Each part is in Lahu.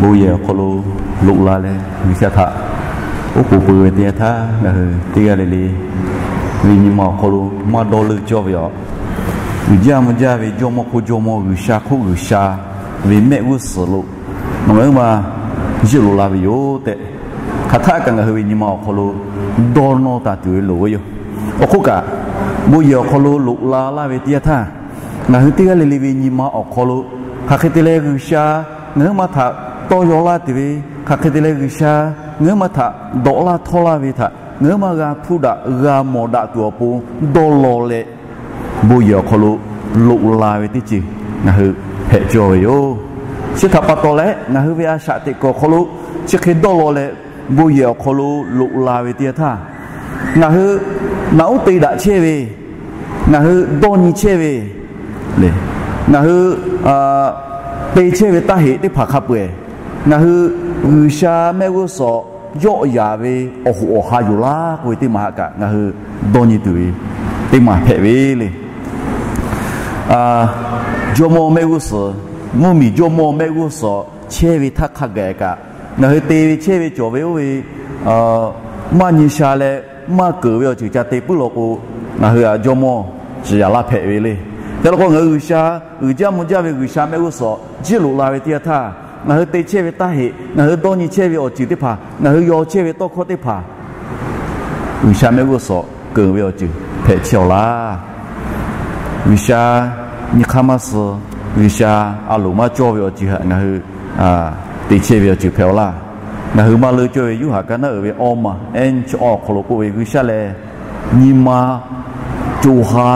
Bon yehˬ awˬ hk'aw lo loꞈ la leh G'uiˬsha htaꞈ oˉ k'oˍ pui ve teˇ yanˇ htaˇ, ngaˬ hui teˇ g'aˇ le le ve nyi ma awˬ hk'aw lo maˇ dawˇ leuˆ cawˇ ve yoˬ. Uiˍ jaˇ mvuh jaˇ ve Jawˇmawˇ hk'oˆ Jawˇmawˇ, G'uiˬsha hk'oˆ G'uiˬsha ve mehˆ g'uˇ suhˍ lo nawˬ ngaˬ huiˉ ma jiˇ loꞈ la ve yoˬ tehꞈ, hk'aˬ htaˆ kaꞈ ngaˬ hui ve nyi ma awˬ hk'aw lo dawˇ nawˇ taˍ tuˬ ve loˍ ve yoˬ. Awˬ hk'oˆ kaꞈ, bon yehˬ awˬ hk'aw lo loꞈ la laˇ ve teˇ yanˇ htaˇ, ngaˬ hui teˇ g'aˇ le le ve nyi ma awˬ hk'aw lo hk'aˬ hk'e te leh G'uiˬsha ngaˬ huiˉ ma htaꞈ tawˇ yaw laˇ tuˬ ve, hk'aˬ hk'e te leh G'uiˬsha ngaˬ huiˉ ma htaꞈ dawꞈ laˇ htawˇ laˇ ve htaꞈ ngaˬ huiˉ ma g'a hpuˇ daꞈ g'a mawˬ daꞈ tuˬ awˬ pon dawˇ law leh, bon yehˬ awˬ hk'aw lo loꞈ la ve teˇ ceuˬ ngaˬ hui hpehꞈ cawˇ ve yoˬ. Chi htaꞈ pa taw leh, ngaˬ hui ve a shaꞈ teꞈ kuiˬ awˬ hk'aw lo chi hk'e dawˇ law leh, bon yehˬ awˬ hk'aw lo loꞈ la ve teˇ yanˇ htaˇ, ngaˬ hui naꞈ uˉ te daꞈ chehˇ ve, ngaˬ hui dawˇ nyi chehˇ ve le, ngaˬ hui te chehˇ ve taˇ heꞈ teˇ hpaˍ hk'a peu-eˬ, ngaˬ hui G'uiˬsha mehˆ g'uˇ suhˍ yawˆ yaˍ ve awˬ hoꞈ awˬ ha yoˬ laˇ k'oˆ ve teˇ maˬ htaꞈ kaꞈ ngaˬ hui dawˇ nyi tuˬ ve teˇ maˬ hpehꞈ ve le. Jawˇmawˇ mehˆ g'uˇ suhˍ, mvuhˇmiˬ jawˇmawˇ mehˆ g'uˇ suhˍ chehˇ ve htaˇ hk'a gaˬ kaꞈ, ngaˬ hui te ve chehˇ ve cawˬ ve oˇ ve maˇ nyi sha leh maˇ keunˍ ve awˬ ceuˬ ca te puiˉ law k'o, ngaˬ hui htaꞈ jawˇmawˇ ciˍ yanˍ laˇ hpehꞈ ve le. Hk'e law k'o, ngaˬ hui G'uiˬsha uiˍ jaˇ mvuh jaˇ ve G'uiˬsha mehˆ g'uˇ suhˍ jiˇ loꞈ la ve teˇ yanˇ htaˇ, ngaˬ hui te chehˇ ve taˇ heꞈ, ngaˬ hui dawˇ nyi chehˇ ve awˬ ceuˬ teˇ hpaˍ, ngaˬ hui yaw chehˇ ve tawˇ hkawˇ teˇ hpaˍ, G'uiˬsha mehˆ g'uˇ suhˍ keunˍ ve awˬ ceuˬ hpehꞈ chehˇ awˬ laˇ. G'uiˬsha nyi hk'aˇ maˇ suh, G'uiˬsha a loˍ maˇ cawˇ ve awˬ ceuˬ htaꞈ ngaˬ hui te chehˇ ve awˬ ceuˬ hpehꞈ awˬ laˇ. Ngaˬ hui maˇ leuˆ cawˇ ve Yoˇhanˬ ka naˉ uiˍ ve awˇ maˬ ehˉ nyi chi awˬ hk'aw lo k'oˆ ve, G'uiˬsha lehˬ nyi ma co ha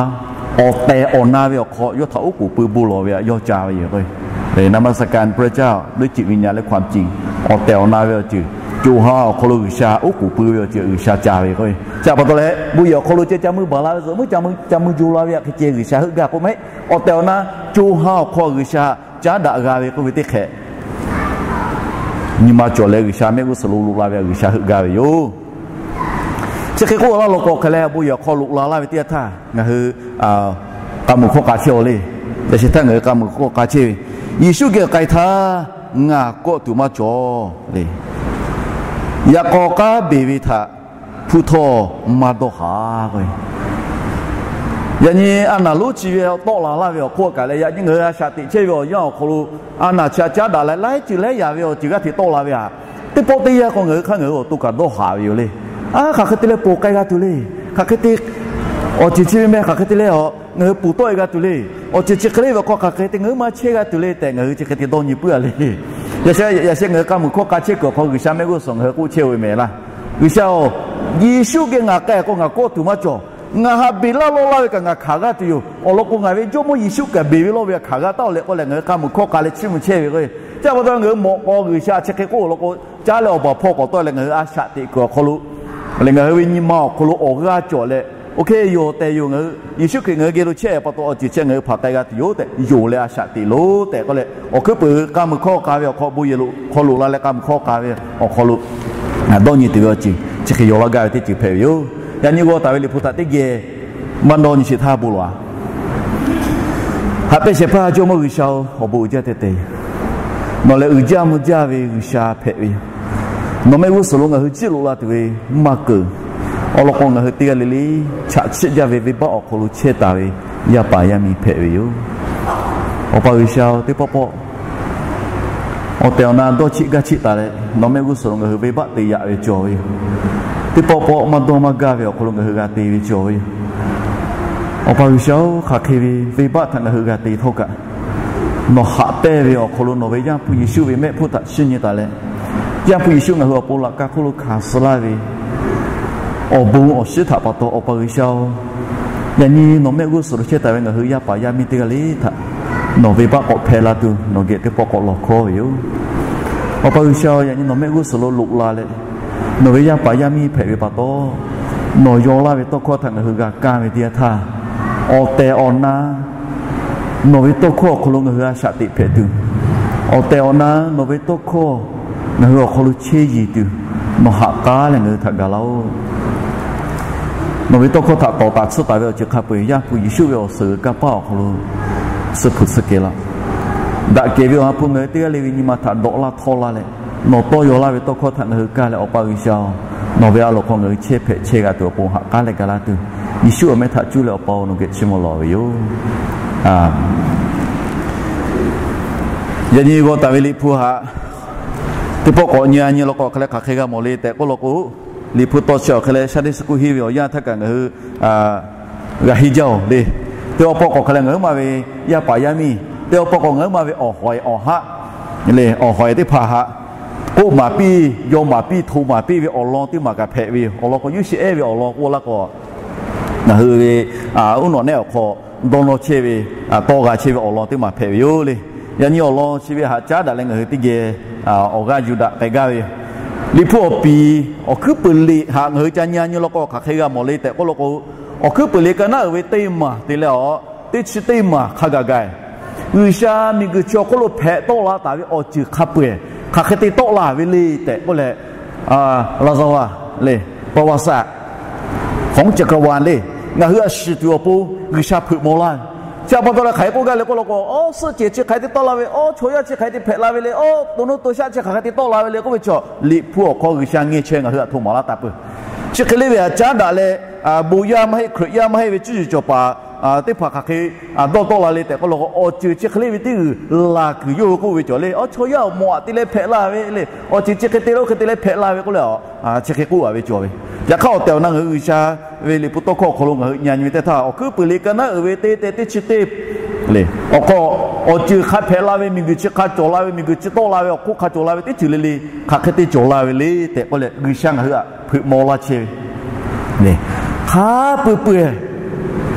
awˬ tehˬ awˬ na ve awˬ hk'aw yawˇ htaꞈ oˉ k'oˍ pui bon lawˬ ve htaꞈ yawˇ ca ve yoˬ k'o, นมัสการพระเจ้าด้วยจิตวิญญาณและความจริง awˬ tehˬ awˬ na ve awˬ ceuˬ co ha awˬ hk'aw lo G'uiˬsha oˉ k'oˍ pui ve awˬ ceuˬ G'uiˬsha ca ve k'o, chi pa taw leh bon yehˬ awˬ hk'aw lo ceh ca mui baˬ la ve, zuhꞈ muiˉ ca mui ca mui jo la ve htaꞈ hk'e ceh G'uiˬsha heuˆ gaˇ k'o mehˆ, awˬ tehˬ awˬ na co ha awˬ hk'aw G'uiˬsha caˉ daꞈ g'a ve k'oˆ ve teˇ hk'ehꞈ nyi ma cawˬ leh G'uiˬsha mehˆ g'uˇ suhˍ lo loꞈ la ve htaꞈ G'uiˬsha heuˆ gaˇ ve yoˬ. Chi hk'e k'oˆ laˇ law k'o, hk'e leh bon yehˬ awˬ hk'aw loꞈ la laˇ ve teˇ yanˇ htaˇ ngaˬ hui k'a muiˬ hkawˇ k'a chehˇ-aw le. Yaꞈ sheh htaˇ ngaˬ hui k'a muiˬ hkawˇ k'a chehˇ ve, Yeˍsuˆ geh k'ai htaˇ ngaˬ kawˆ tuˬ maˇ cawˬ le. Yaꞈ k'aw k'aˉ beˬ ve htaꞈ hpu htawˇ maˇ dawˇ haˍ k'o, yaꞈ nyi a naˍ lonˉ chi ve tawˆ la laˇ ve awˬ hk'oˆ kaꞈ leh, yaꞈ nyi ngaˬ hui a shaꞈ teꞈ chehˇ ve awˬ yanˇ awˬ hk'aw lo a naˍ chi a caˉ daꞈ leh laiˉ ceuˬ laiˉ yaꞈ ve awˬ ceuˬ g'aˇ hteꞈ tawˆ la ve htaꞈ teˇ pawˆ teˇ yanˇ k'o ngaˬ hui hk'aˇ ngaˬ hui awˬ to kaꞈ dawˇ haˍ ve yoˬ le. A, hk'aˬ hk'e te leh ponˬ k'ai g'a tuˬ le. Hk'aˬ hk'e te awˬ ceuˬ chi ve meh hk'aˬ hk'e te leh a ngaˬ hui ponˬ tawˆ-e g'a tuˬ le. Awˬ ceuˬ chi hk'e le ve awˬ hk'aw hk'aˬ hk'e te ngaˬ hui maˇ chehˇ g'a tuˬ le tehꞈ ngaˬ hui chi hk'e te dawˇ nyi puiˉ-a le. Yaꞈ sheh, yaꞈ sheh ngaˬ hui k'a muiˬ hkawˇ k'a chehˇ kuiˬ awˬ hk'aw G'uiˬsha mehˆ g'uˇ suhˍ ngaˬ hui k'oˆ chehˇ-o ve mehˍ laˇ. G'uiˬsha-oˬ, Yeˍsuˆ geh ngaˬ k'ai k'o ngaˬ kawˆ tuˬ maˇ cawˬ. Ngaˬ haꞈ beˬ laˇ lawˇ laˇ ve kaꞈ ngaˬ hkanˍ g'aˇ tuˬ yoˬ. Awˬ lawn k'o ngaˬ ve Jawˇmawˇ Yeˍsuˆ kaꞈ beˬ ve lawˇ ve hkanˍ g'a taˉ-o leh k'oˆ leh ngaˬ hui k'a muiˬ hkawˇ k'a leh chiˇ mvuh chehˇ ve k'o, chi pa taw ngaˬ hui mawꞈ k'aw G'uiˬsha chi hk'e k'oˆ awˬ lawn k'o, caˉ leh awˬ baˬ hpawˇ k'awꞈ tawˆ leh ngaˬ hui a shaꞈ teꞈ kuiˬ awˬ hk'aw lo leh ngaˬ hui ve nyi ma awˬ hk'aw lo awˬ g'aˇ cawˬ leh, oˇ hk'e yoˬ tehꞈ yoˬ, ngaˬ hui Yeˍsuˆ Hkriꞈ ngaˬ hui geh lo chehˇ pa taw awˬ ceuˬ chi ngaˬ hui hpanˍ k'ai g'a tuˬ yoˬ tehꞈ yonˍ leh a shaꞈ teꞈ loˬ tehꞈ k'oˆ leh, awˬ hkuiˉ puiˍ k'a muiˬ hkawˇ k'a ve awˬ hk'aw bon yehˬ lo hk'aw loꞈ la leh k'a muiˬ hkawˇ k'a ve awˬ hk'aw lo dawˇ nyi tuˬ ve awˬ ceuˬ chi hk'e yaw laˇ gaˇ ve teˇ ceuˬ hpehꞈ ve yoˬ. Yaꞈ nyi g'aw taˍ ve Liꞈ hpu htaꞈ teˇ geh maˇ dawˇ nyi sheˍ htaˇ bon lawˬ-a. Haꞈ pehnˇ shehˍ hpaˇ Jawˇmawˇ G'uiˬsha-oˬ, awˬ bon uiˍ jaˇ tehꞈ te. Nawˬ lehˬ uiˍ jaˇ mvuh jaˇ ve G'uiˬsha hpehꞈ ve yoˬ. Nawˬ mehˆ g'uˇ suhˍ lo ngaˬ hui jiˆ loꞈ la tuˬ ve maˇ keunˍ. Awˬ lawn k'o ngaˬ hui teˇ g'aˇ le le chaꞈ chiˆ jaˇ ve venˇbaˆ awˬ hk'aw lo chehˇ taˍ ve yaˇ paˍ yaˇ miˇ hpehꞈ ve yoˬ. Awˬ pa G'uiˬsha-oˬ, teˇ pawˆ pawˆ awˬ tehˬ awˬ na dawˇ cheˆ gaˇ cheˆ taˍ leh nawˬ mehˆ g'uˇ suhˍ lo ngaˬ hui venˇbaˆ te yaꞈ ve cawˬ ve yoˬ. Teˇ pawˆ pawˆ maˇ dawˇ maˇ gaˇ ve awˬ hk'aw lo ngaˬ hui g'a te ve cawˬ ve yoˬ. Awˬ pa G'uiˬsha-oˬ, hk'aˬ hk'e ve venˇbaˆ htaꞈ ngaˬ hui g'a te htawˇ kaꞈ, nawˬ haꞈ pehnˇ ve awˬ hk'aw lo nawˬ ve Yaˇ hpu Yeˍsuˆ ve mehˆ hpfuhˇ htaꞈ chiˇ nyi taˍ leh, Yaˇ hpu Yeˍsuˆ ngaˬ hui awˬ pon laꞈ ka hk'oˆ lo hkanˍ suh laˇ ve awˬ bon awˬ shinˉ htaꞈ pa taw, Awˬ pa G'uiˬsha-oˬ, yaꞈ nyi nawˬ mehˆ g'uˇ suhˍ lo chehˇ taˍ ve ngaˬ hui yaˇ paˍ yaˇ miˇ teˇ g'aˇ le htaꞈ nawˬ venˇbaˆ k'awꞈ hpehˇ la tuˬ nawˬ geh teˇ pawˆ k'awꞈ lawˬ hkawˇ ve yoˬ. Awˬ pa G'uiˬsha-oˬ, yaꞈ nyi nawˬ mehˆ g'uˇ suhˍ lo loꞈ la leh nawˬ ve yaˇ paˍ yaˇ miˇ hpehꞈ ve pa taw, nawˬ yaw laˇ ve tawˇ hkawˇ htaꞈ ngaˬ hui g'a kaˇ ve teˇ yanˇ htaˇ, awˬ tehˬ awˬ na nawˬ ve tawˇ hkawˇ awˬ hk'aw lo ngaˬ hui a shaꞈ teꞈ hpehꞈ tuˬ, awˬ tehˬ awˬ na nawˬ ve tawˇ hkawˇ ngaˬ hui awˬ hk'aw lo chehˇ yeˬ tuˬ, nawˬ haꞈ k'aˉ leh ngaˬ hui htaꞈ gaˬ laˇ-oˆ. Nawˬ ve tawˇ hkawˇ htaꞈ tawˍ taˍ tsuhˇ taˍ ve awˬ ceuˬ hk'a peu-eˬ Yaˇ hpu Yeˍsuˆ ve awˬ suhˍ g'uiˬ kanˇ paˆ awˬ hk'aw lo tsuhˇ hpu tsuhˇ kehˬ laˇ. Daꞈ kehˬ ve Awˬ ha hpu ngaˬ hui teˇ g'aˇ le ve nyi ma htaꞈ dawꞈ laˇ htawˇ laˇ leh, nawˬ tawˇ yaw laˇ ve tawˇ hkawˇ htaꞈ ngaˬ hui kaˇ leh, Awˬ pa G'uiˬsha-oˬ, nawˬ ve a loˍ hk'aw ngaˬ hui chehˇ hpehꞈ chehˇ g'a tuˬ awˬ pon haꞈ k'aˉ leh ga laˇ tuˬ, Yeˍsuˆ awˬ meh htaꞈ cuˇ leh Awˬ pa-oˬ, nawˬ geh chiˇ mvuh lawˬ ve yoˬ. Yaꞈ nyi g'aw taˍ ve Liꞈ hpu haꞈ teˇ pawˆ k'awꞈ nyi a nyi law k'o, hk'aˬ leh hk'aˬ hk'e g'a mawˬ le tehꞈ k'oˆ law k'o, Liꞈ hpu tawˇ chi awˬ hk'e leh Sunday school henˇ ve awˬ yanˇ htaˇ kaꞈ ngaˬ hui g'a henˇ jaˇ-oˬ le. Teˇ pawˆ k'awꞈ hk'aˬ leh ngaˬ huiˉ ma ve yaˇ paˍ yaˇ miˇ, teˇ pawˆ k'awꞈ ngaˬ huiˉ ma ve awˬ hawehˬ awˬ haˆ le, awˬ hawehˬ teˇ hpaˍ haꞈ k'oˆ maˍ piˇ, yaw maˍ piˇ, hto maˍ piˇ ve awˬ lawn teˇ maˬ kaꞈ hpehꞈ ve yoˬ. Awˬ lawn k'o, Yeˍsuˆ ehˉ ve awˬ lawn k'oˆ laˇ k'o, ngaˬ hui ve uˉ nawꞈ nehˆ awˬ hk'aw dawˇ nawˇ chehˇ ve, tawˇ g'a chehˇ ve awˬ lawn teˇ maˬ hpehꞈ ve yoˬ le. Yaꞈ nyi awˬ lawn chi ve haꞈ caˉ daꞈ leh ngaˬ hui teˇ geh awˬ g'aˇ yuˬ daꞈ k'ai gaˇ ve yoˬ. Liꞈ hpu awˬ piˍ awˬ hkuiˉ peuˬ liꞈ haꞈ ngaˬ hui ca nyi a nyi law k'o, hk'aˬ hk'e g'a mawˬ le tehꞈ k'oˆ law k'o, awˬ hkuiˉ peuˬ liꞈ ka naˉ uiˍ ve teˇ maˬ te leh awˬ, teˇ chi teˇ maˬ hk'a gaˬ gaˬ G'uiˬsha miˬguiˬ chi awˬ hk'oˆ lo hpehꞈ tawˆ la taˍ ve awˬ ceuˬ hk'a peu-eˬ hk'aˬ hk'e te tawˆ la ve le tehꞈ k'oˆ leh, ราชวงศ์ le, ประวัติศาสตร์ ของจักรวาล le, ngaˬ hui a shiˍ tuˬ awˬ pon G'uiˬsha hpeuꞈ maw laˇ ve. Chi a pa taw leh hk'aˬ hk'e k'oˆ gaˇ le k'oˆ law k'o, awˉ suhˆ cehˬ chi hk'aˬ hk'e te tawˆ la ve, awˉ chaw yaˇ chi hk'aˬ hk'e te hpehꞈ la ve le, awˉ to nuˇ to shaˆ chi hk'aˬ hk'e te tawˆ la ve le k'oˆ ve chaw, Liꞈ hpu awˬ hk'aw G'uiˬsha ngeh chaweh ngaˬ hui htaꞈ hto maˍ laˇ taˍ peuˬ. Chi hk'e le ve haꞈ caˉ daꞈ leh, bon yaˇ maˇ heˆ, Hkriꞈ yaˇ maˇ heˆ ve cuˇ yiˍ cawˬ paˍ teˇ hpaˍ hk'aˬ hk'e dawˇ tawˆ la le tehꞈ k'oˆ law k'o, awˬ ceuˬ chi hk'e le ve teˇ g'uiˬ laˬ kuiˬ yawˇ hui k'oˆ ve cawˬ le, awˉ chaw yaˇ awˬ mawꞈ aꞈ te leh hpehꞈ la ve le, awˬ ceuˬ chi hk'e te leh oˇ hk'e te leh hpehꞈ la ve k'oˆ leh, chi hk'e k'oˆ a ve cawˬ ve. Yaꞈ hk'aˇ awˬ tehˬ awˬ na ngaˬ hui G'uiˬsha ve Liꞈ hpu tawˇ hkawˇ awˬ hk'aw lo ngaˬ hui nyi nyi ve teˇ htaˇ, awˬ hkuiˉ peuˬ liꞈ ka naˉ uiˍ ve teˇ te teˇ chi teˇ le, awˬ hk'aw awˬ ceuˬ hk'a hpehꞈ la ve, miˬguiˬ chi hk'a cawˬ la ve, miˬguiˬ chi tawˆ la ve, awˬ hk'oˆ hk'a cawˬ la ve teˇ ceuˬ le le, hk'aˬ hk'e te cawˬ la ve le tehꞈ k'oˆ leh, G'uiˬsha ngaˬ hui htaꞈ hpeuꞈ maw laˇ chehˇ ve le. Hk'a peu peu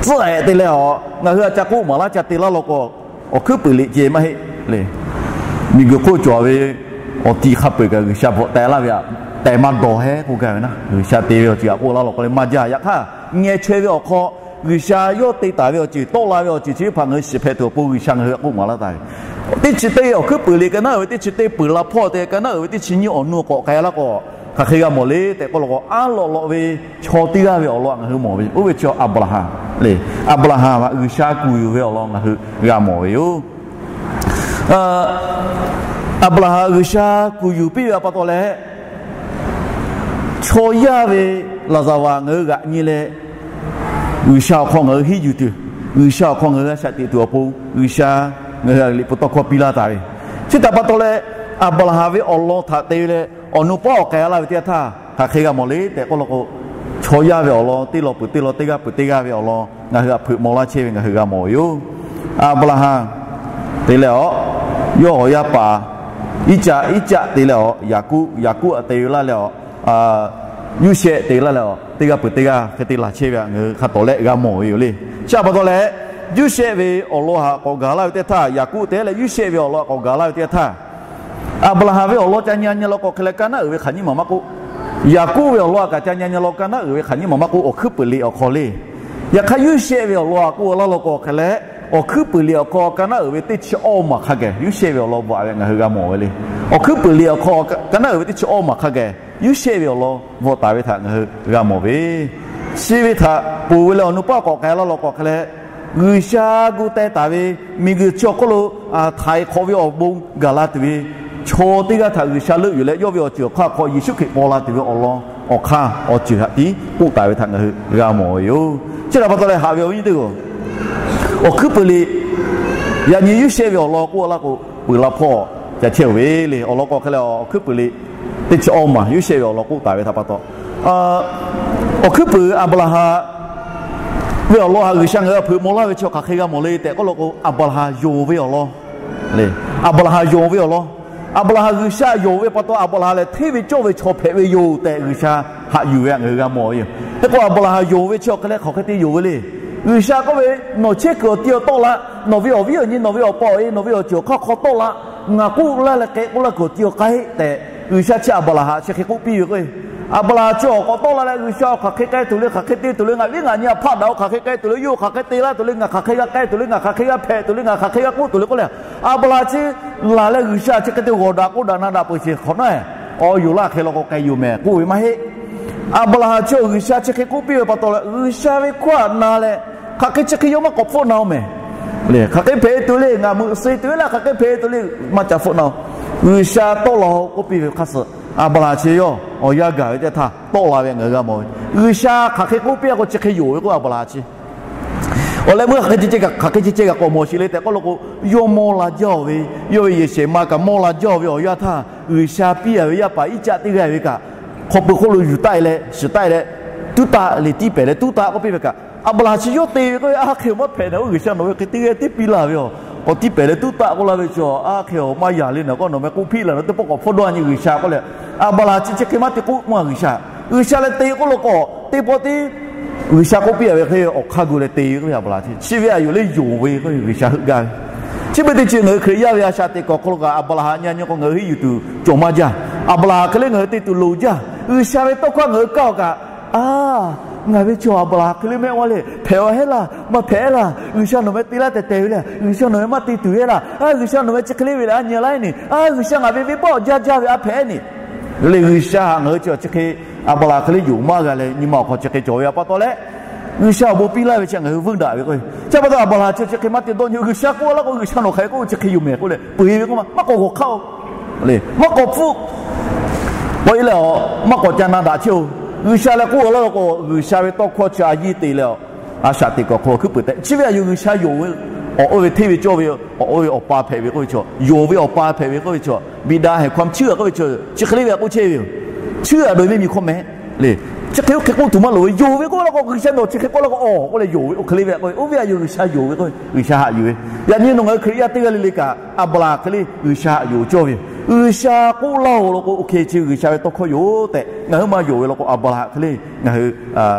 tcuhˉ ehˍ te leh awˬ, ngaˬ hui a ca k'oˆ maˍ laˇ ca te laˇ law k'o, awˬ hkuiˉ peuˬ liꞈ ceh maˇ heˆ le. Miˬguiˬ hk'oˆ cawˬ ve awˬ ti hk'a peu-eˬ kaꞈ G'uiˬsha bvuhꞈ teh laˇ ve aꞈ, teh maˇ dawˬ hehˉ k'oˆ gaˇ ve naˉ, G'uiˬsha te ve awˬ ceuˬ aꞈ k'oˆ laˇ law k'o le maˇ jaˇ. Yaꞈ hk'aˇ ngeh chaweh ve awˬ hk'aw, G'uiˬsha yawˇ te taˍ ve awˬ ceuˬ, tawˆ la ve awˬ ceuˬ chi teˇ hpaˍ ngaˬ hui shiˍ hpehꞈ tuˬ awˬ pon G'uiˬsha ngaˬ hui htaꞈ k'oˆ maˍ laˇ taˍ ve. Teˇ chi teˇ awˬ hkuiˉ peuˬ liꞈ ka naˉ uiˍ ve teˇ chi teˇ peuˬ la hpawˇ te ka naˉ uiˍ ve teˇ chi nyiˇ awˬ nu k'awꞈ k'ai laˇ k'o, hk'aˬ hk'e g'a mawˬ le tehꞈ k'oˆ law k'o, aˉ lawꞈ lawꞈ ve chaw teˇ g'aˇ ve awˬ lawn ngaˬ hui mawˬ ve yoˬ. Oˇ ve chaw Aˍbraˍhanˍ le. Aˍbraˍhanˍ htaꞈ G'uiˬsha kuˬ yuˬ ve awˬ lawn ngaˬ hui g'a mawˬ ve yoˬ. Aˍbraˍhanˍ G'uiˬsha kuˬ yuˬ piˇ ve a pa taw leh, chaw yaˇ ve laˍzaˍvaˍ ngaˬ hui g'aꞈ nyi leh, G'uiˬsha awˬ hk'aw ngaˬ hui henˇ yuˬ tuˬ, G'uiˬsha awˬ hk'aw ngaˬ hui a shaꞈ teꞈ tuˬ awˬ pon G'uiˬsha ngaˬ hui a liꞈ hpu tawˇ hkawˇ piˇ laˇ taˍ ve. Chi htaꞈ pa taw leh, Aˍbraˍhanˍ ve awˬ lawn htaꞈ te ve leh awˬ nu paˉ awˬ k'ai laˇ ve teˇ yanˇ htaˇ hk'aˬ hk'e g'a mawˬ le tehꞈ k'oˆ law k'o, chaw yaˇ ve awˬ lawn teˇ lawn peuˬ teˇ lawn teˇ g'aˇ peuˬ teˇ g'aˇ ve awˬ lawn ngaˬ hui htaꞈ hpeuꞈ maw laˇ chehˇ ve ngaˬ hui g'a mawˬ ve yoˬ. Aˍbraˍhanˍ te leh awˬ, yawˇ awˬ yaˇ paˍ Iˉcaˆ, Iˉcaˆ te leh awˬ, Yaˍkoˆ, Yaˍkoˆ htaꞈ te ve laˇ leh awˬ, Yoˇsehꞈ te laˇ leh awˬ, teˇ g'aˇ peuˬ teˇ g'aˇ hk'e te laˬ chehˇ ve htaꞈ ngaˬ hui hk'a tawˍ lehˆ g'a mawˬ ve yoˬ le. Chi a pa taw leh, Yoˇsehꞈ ve awˬ lawn htaꞈ k'awꞈ gaˬ laˇ ve teˇ htaˇ, Yaˍkoˆ te leh Yoˇsehꞈ ve awˬ lawn htaꞈ k'awꞈ gaˬ laˇ ve teˇ htaˇ, Aˍbraˍhanˍ ve awˬ lawn ca nyi a nyi law k'o, hk'e leh ka naˉ uiˍ ve hk'aˬ nyiˇ maˬ maˇ k'oˆ, Yaˍkoˆ ve awˬ lawn htaꞈ kaꞈ ca nyi a nyi law ka naˉ uiˍ ve hk'aˬ nyiˇ maˬ maˇ k'oˆ, awˬ hkuiˉ peuˬ liꞈ awˬ hk'aw le. Yaꞈ hk'aˇ Yoˇsehꞈ ve awˬ lawn htaꞈ k'oˆ laˇ law k'o, hk'e leh awˬ hkuiˉ peuˬ liꞈ awˬ hk'aw ka naˉ uiˍ ve teˇ chi awˇ maˬ hk'a geh Yoˇsehꞈ ve awˬ lawn bvuhꞈ ve ngaˬ hui g'a mawˬ ve le. Awˬ hkuiˉ peuˬ liꞈ awˬ hk'aw ka naˉ uiˍ ve teˇ chi awˇ maˬ hk'a geh Yoˇsehꞈ ve awˬ lawn bvuhꞈ taˍ ve htaꞈ ngaˬ hui g'a mawˬ ve. Chi ve htaꞈ ponˬ ve leh awˬ nu paˉ k'awꞈ k'ai laˇ law k'o, hk'e leh G'uiˬsha gu teh taˍ ve miˬguiˬ chi awˬ hk'oˆ lo htaiˍ hk'awꞈ ve awˬ bon gaˬ la tuˬ ve chaw teˇ g'aˇ htaꞈ G'uiˬsha leuˆ yuˬ leh, yawˇ ve awˬ ceuˬ awˬ hk'aˇ hk'aw Yeˍsuˆ Hkriꞈ paw la tuˬ ve awˬ lawn awˬ hk'aˇ awˬ ceuˬ htaꞈ tiˉ k'oˆ taˍ ve htaꞈ ngaˬ hui g'a mawˬ ve yoˬ. Chi htaꞈ pa taw leh haꞈ ve awˬ viˉ nyi teˇ hpaˍ-oˬ, awˬ hkuiˉ peuˬ liꞈ yaꞈ nyi Yoˇsehꞈ ve awˬ lawn k'oˆ laˇ k'o, peuˬ la hpawˇ ca chehˇ-oˬ ve le. Awˬ lawn k'o, hk'e leh awˬ hkuiˉ peuˬ liꞈ teˇ chi awˇ maˬ Yoˇsehꞈ ve awˬ lawn k'oˆ taˍ ve htaꞈ pa taw, awˬ hkuiˉ peuˬ Aˍbraˍhanˍ ve awˬ lawn htaꞈ G'uiˬsha ngaˬ hui htaꞈ hpeuꞈ maw laˇ ve chi hk'aˬ hk'e g'a mawˬ le tehꞈ k'oˆ law k'o, Aˍbraˍhanˍ yonˍ ve awˬ lawn le. Aˍbraˍhanˍ yonˍ ve awˬ lawn. Aˍbraˍhanˍ G'uiˬsha yonˍ ve pa taw, Aˍbraˍhanˍ lehˬ hteˇ ve cawˇ ve chaw hpehꞈ ve yoˬ tehꞈ G'uiˬsha haꞈ yuˬ ve htaꞈ ngaˬ hui g'a mawˬ ve yoˬ. Hk'e k'o, Aˍbraˍhanˍ yonˍ ve chi awˬ hk'e leh hk'aˬ hk'e te yonˍ ve le. G'uiˬsha k'oˆ ve, Nawˬ chehˇ kuiˬ awˬ ti awˬ tawˆ la. Nawˬ ve awˬ viˉ awˬ nyi, nawˬ ve awˬ pa awˬ e, nawˬ ve awˬ ceuˬ awˬ hk'aˇ hk'aw tawˆ la. Ngaˬ k'oˆ laˇ leh k'ehꞈ k'oˆ laˇ kuiˬ awˬ ti awˬ k'ai-e tehꞈ, G'uiˬsha chi Aˍbraˍhanˍ chi hk'e k'oˆ piˇ ve k'o, Aˍbraˍhanˍ chi awˬ k'awꞈ tawˆ la leh, G'uiˬsha awˬ hk'aˬ hk'e k'ai tuˬ le, hk'aˬ hk'e te tuˬ le, ngaˬ viˉ ngaˬ nyi htaꞈ hpaˆ daꞈ-oˬ, hk'aˬ hk'e k'ai tuˬ le, yawˇ hk'aˬ hk'e te laˇ tuˬ le, ngaˬ hk'aˬ hk'e g'a k'ai tuˬ le, ngaˬ hk'aˬ hk'e g'a hpehꞈ tuˬ le, ngaˬ hk'aˬ hk'e g'a k'oˆ tuˬ le k'oˆ leh, Aˍbraˍhanˍ chi laˬ leh G'uiˬsha chi hk'e te g'awˬ daꞈ k'oˆ daꞈ na daꞈ peuˬ sheˍ hk'awꞈ nawˉ-e, awˬ yoˬ laˇ hk'e law k'o k'ai yoˬ mehˍ k'oˆ ve maˇ heˆ. Aˍbraˍhanˍ chi awˬ G'uiˬsha chi hk'e k'oˆ piˇ ve pa taw leh, G'uiˬsha ve hkawˇ htaꞈ na leh, hk'aˬ hk'e chi hk'e yawˇ maˇ k'awꞈ hpfuhˆ na-oˬ mehˍ. Hk'aˬ hk'e hpehꞈ tuˬ le, ngaˬ meuꞈ suh tuˬ ve laˇ, hk'aˬ hk'e hpehꞈ tuˬ le, maˇ ca hpfuhˆ na-o. G'uiˬsha tawˆ la-o k'oˆ piˇ ve hk'aˇ suh, Aˍbraˍhanˍ chi yawˇ awˬ yanˇ gaˬ ve teˇ htaˇ tawˆ la ve ngaˬ hui g'a mawˬ ve. G'uiˬsha hk'aˬ hk'e k'oˆ piˇ-a k'o chi hk'e yonˍ ve k'oˆ Aˍbraˍhanˍ chi awˬ leh meuˇ hk'aˬ hk'e ceh kaꞈ k'oˆ mawˬ sheˍ le tehꞈ k'oˆ lo k'o, yawˇ mawˇ la jaˇ-oˬ ve, yawˇ ve yehˬ shehˍ ma kaꞈ mawˇ la jaˇ-oˬ ve awˬ yanˇ htaˇ, G'uiˬsha piˇ-a ve yaˇ paˍ Iˉcaˆ teˇ g'aˇ ve kaꞈ, hk'aw pui hk'oˆ lo yuˬ taˆ-e leh shiˍ taˆ-e leh, tuˉ taˆ le, tiˇ pehˍ leh tuˉ taˆ k'oˆ piˇ ve kaꞈ, Aˍbraˍhanˍ chi yawˇ te ve k'oˆ ve, a hk'e-oˬ maˇ hpehꞈ na-o, G'uiˬsha nawˬ ve hk'e teˇ g'aˇ tiˉ piˇ laˇ ve yoˬ. K'awꞈ tiˇ pehˍ leh tuˉ taˆ k'oˆ laˇ ve chi, a hk'e-oˬ maˇ yaꞈ le na k'o, nawˬ meh k'oˆ hpiˆ laˬ na teˇ pawˆ k'awꞈ hpfuhˇ dawˇ nyi G'uiˬsha k'oˆ leh, Aˍbraˍhanˍ chi chi hk'e maˇ te k'oˆ maˇ G'uiˬsha. G'uiˬsha leh te k'oˆ lo k'o, teˇ pawˆ tiˉ G'uiˬsha k'oˆ piˇ-a ve hk'e awˬ hk'aˇ gu leh te ve k'oˆ ve Aˍbraˍhanˍ chi, chi ve aꞈ yuˬ le yonˍ ve k'oˆ ve G'uiˬsha heuˆ gaˇ ve. Chi beuꞈ teˇ ceuˬ ngaˬ hui Hkriꞈ yaˇ ve a shaꞈ teꞈ kuiˬ awˬ hk'aw lo kaꞈ Aˍbraˍhanˍ nyi nyi k'o ngaˬ hui henˇ yuˬ tuˬ cawˬ maˇ jaˇ. Aˍbraˍhanˍ hk'e le ngaˬ hui te tuˬ loˍ jaˇ. G'uiˬsha ve tawˇ hkawˇ ngaˬ hui kaˇ-oˬ kaꞈ, a, ngaˬ ve chaw Aˍbraˍhanˍ hk'e le mehˆ g'awˇ le, hpehꞈ-a heˆ laˇ, maˇ hpehꞈ laˇ, G'uiˬsha nawˬ meh te laˇ tehˬ tehˬ ve le, G'uiˬsha nawˬ meh maˇ te tuˬ heˆ laˇ, a, G'uiˬsha nawˬ meh chi hk'e le ve le a nyi laˇ-e ni, a, G'uiˬsha ngaˬ ve venˇbaˆ awˬ jaˇ jaˇ ve a hpehꞈ-e ni. Le G'uiˬsha htaꞈ ngaˬ hui chi chi hk'e Aˍbraˍhanˍ hk'e le yonˍ maˇ g'a leh nyi ma awˬ hk'aw chi hk'e cawˬ ve pa taw leh, G'uiˬsha awˬ bon piˇ laˇ ve chi ngaˬ hui veuˇ daꞈ ve k'o, chi pa taw Aˍbraˍhanˍ chi chi hk'e maˇ te dawˇ nyi, G'uiˬsha k'oˆ laˇ k'o G'uiˬsha nawˬ hk'aˬ hk'e k'oˆ chi hk'e yoˬ mehˍ k'oˆ leh peu-eˬ ve k'oˆ ma, maˇ k'awꞈ g'awˬ hk'aˇ-oˬ le, maˇ k'awꞈ hpfuhˆ. K'o e leh a, maˇ k'awꞈ ca na daꞈ chehˇ-oˬ. G'uiˬsha leh k'oˆ laˇ k'o G'uiˬsha ve tawˇ hkawˇ chi a yiˇ te leh a, a shaꞈ teꞈ kuiˬ awˬ hk'aw lo hkuiˉ peuˬ tehꞈ chi ve aꞈ yuˬ G'uiˬsha yonˍ ve, awˬ oˇ ve hteˇ ve cawˇ ve, awˬ oˇ ve awˬ pa hpehꞈ ve k'oˆ ve chaw, yonˍ ve awˬ pa hpehꞈ ve k'oˆ ve chaw, biˇ daꞈ heˍ hkawˇ chi hk'e ve chaw, chi hk'e le ve k'oˆ chehˇ ve yoˬ. Chi aꞈ dawˬ ve mehˆ miˬ hk'awˇ mehˍ le. Chi hk'e oˇ hk'e k'oˆ tuˬ maˇ loˍ ve, yonˍ ve k'oˆ laˇ k'o G'uiˬsha nawˬ chi hk'e k'oˆ laˇ k'o, a, k'oˆ leh yonˍ ve oˇ hk'e le ve k'o, oˇ ve aꞈ yuˬ G'uiˬsha yonˍ ve k'o G'uiˬsha haꞈ yuˬ ve. Yaꞈ nyi nawˬ ngaˬ hui Hkriꞈ yaˇ teˇ g'aˇ le le kaꞈ Aˍbraˍhanˍ hk'e le G'uiˬsha haꞈ yuˬ cawˇ ve yoˬ. G'uiˬsha k'oˆ laˇ-oˬ law k'o, oˇ hk'e chi G'uiˬsha ve tawˇ hkawˇ yoˬ tehꞈ ngaˬ hui maˇ yonˍ ve law k'o Aˍbraˍhanˍ hk'e le ngaˬ hui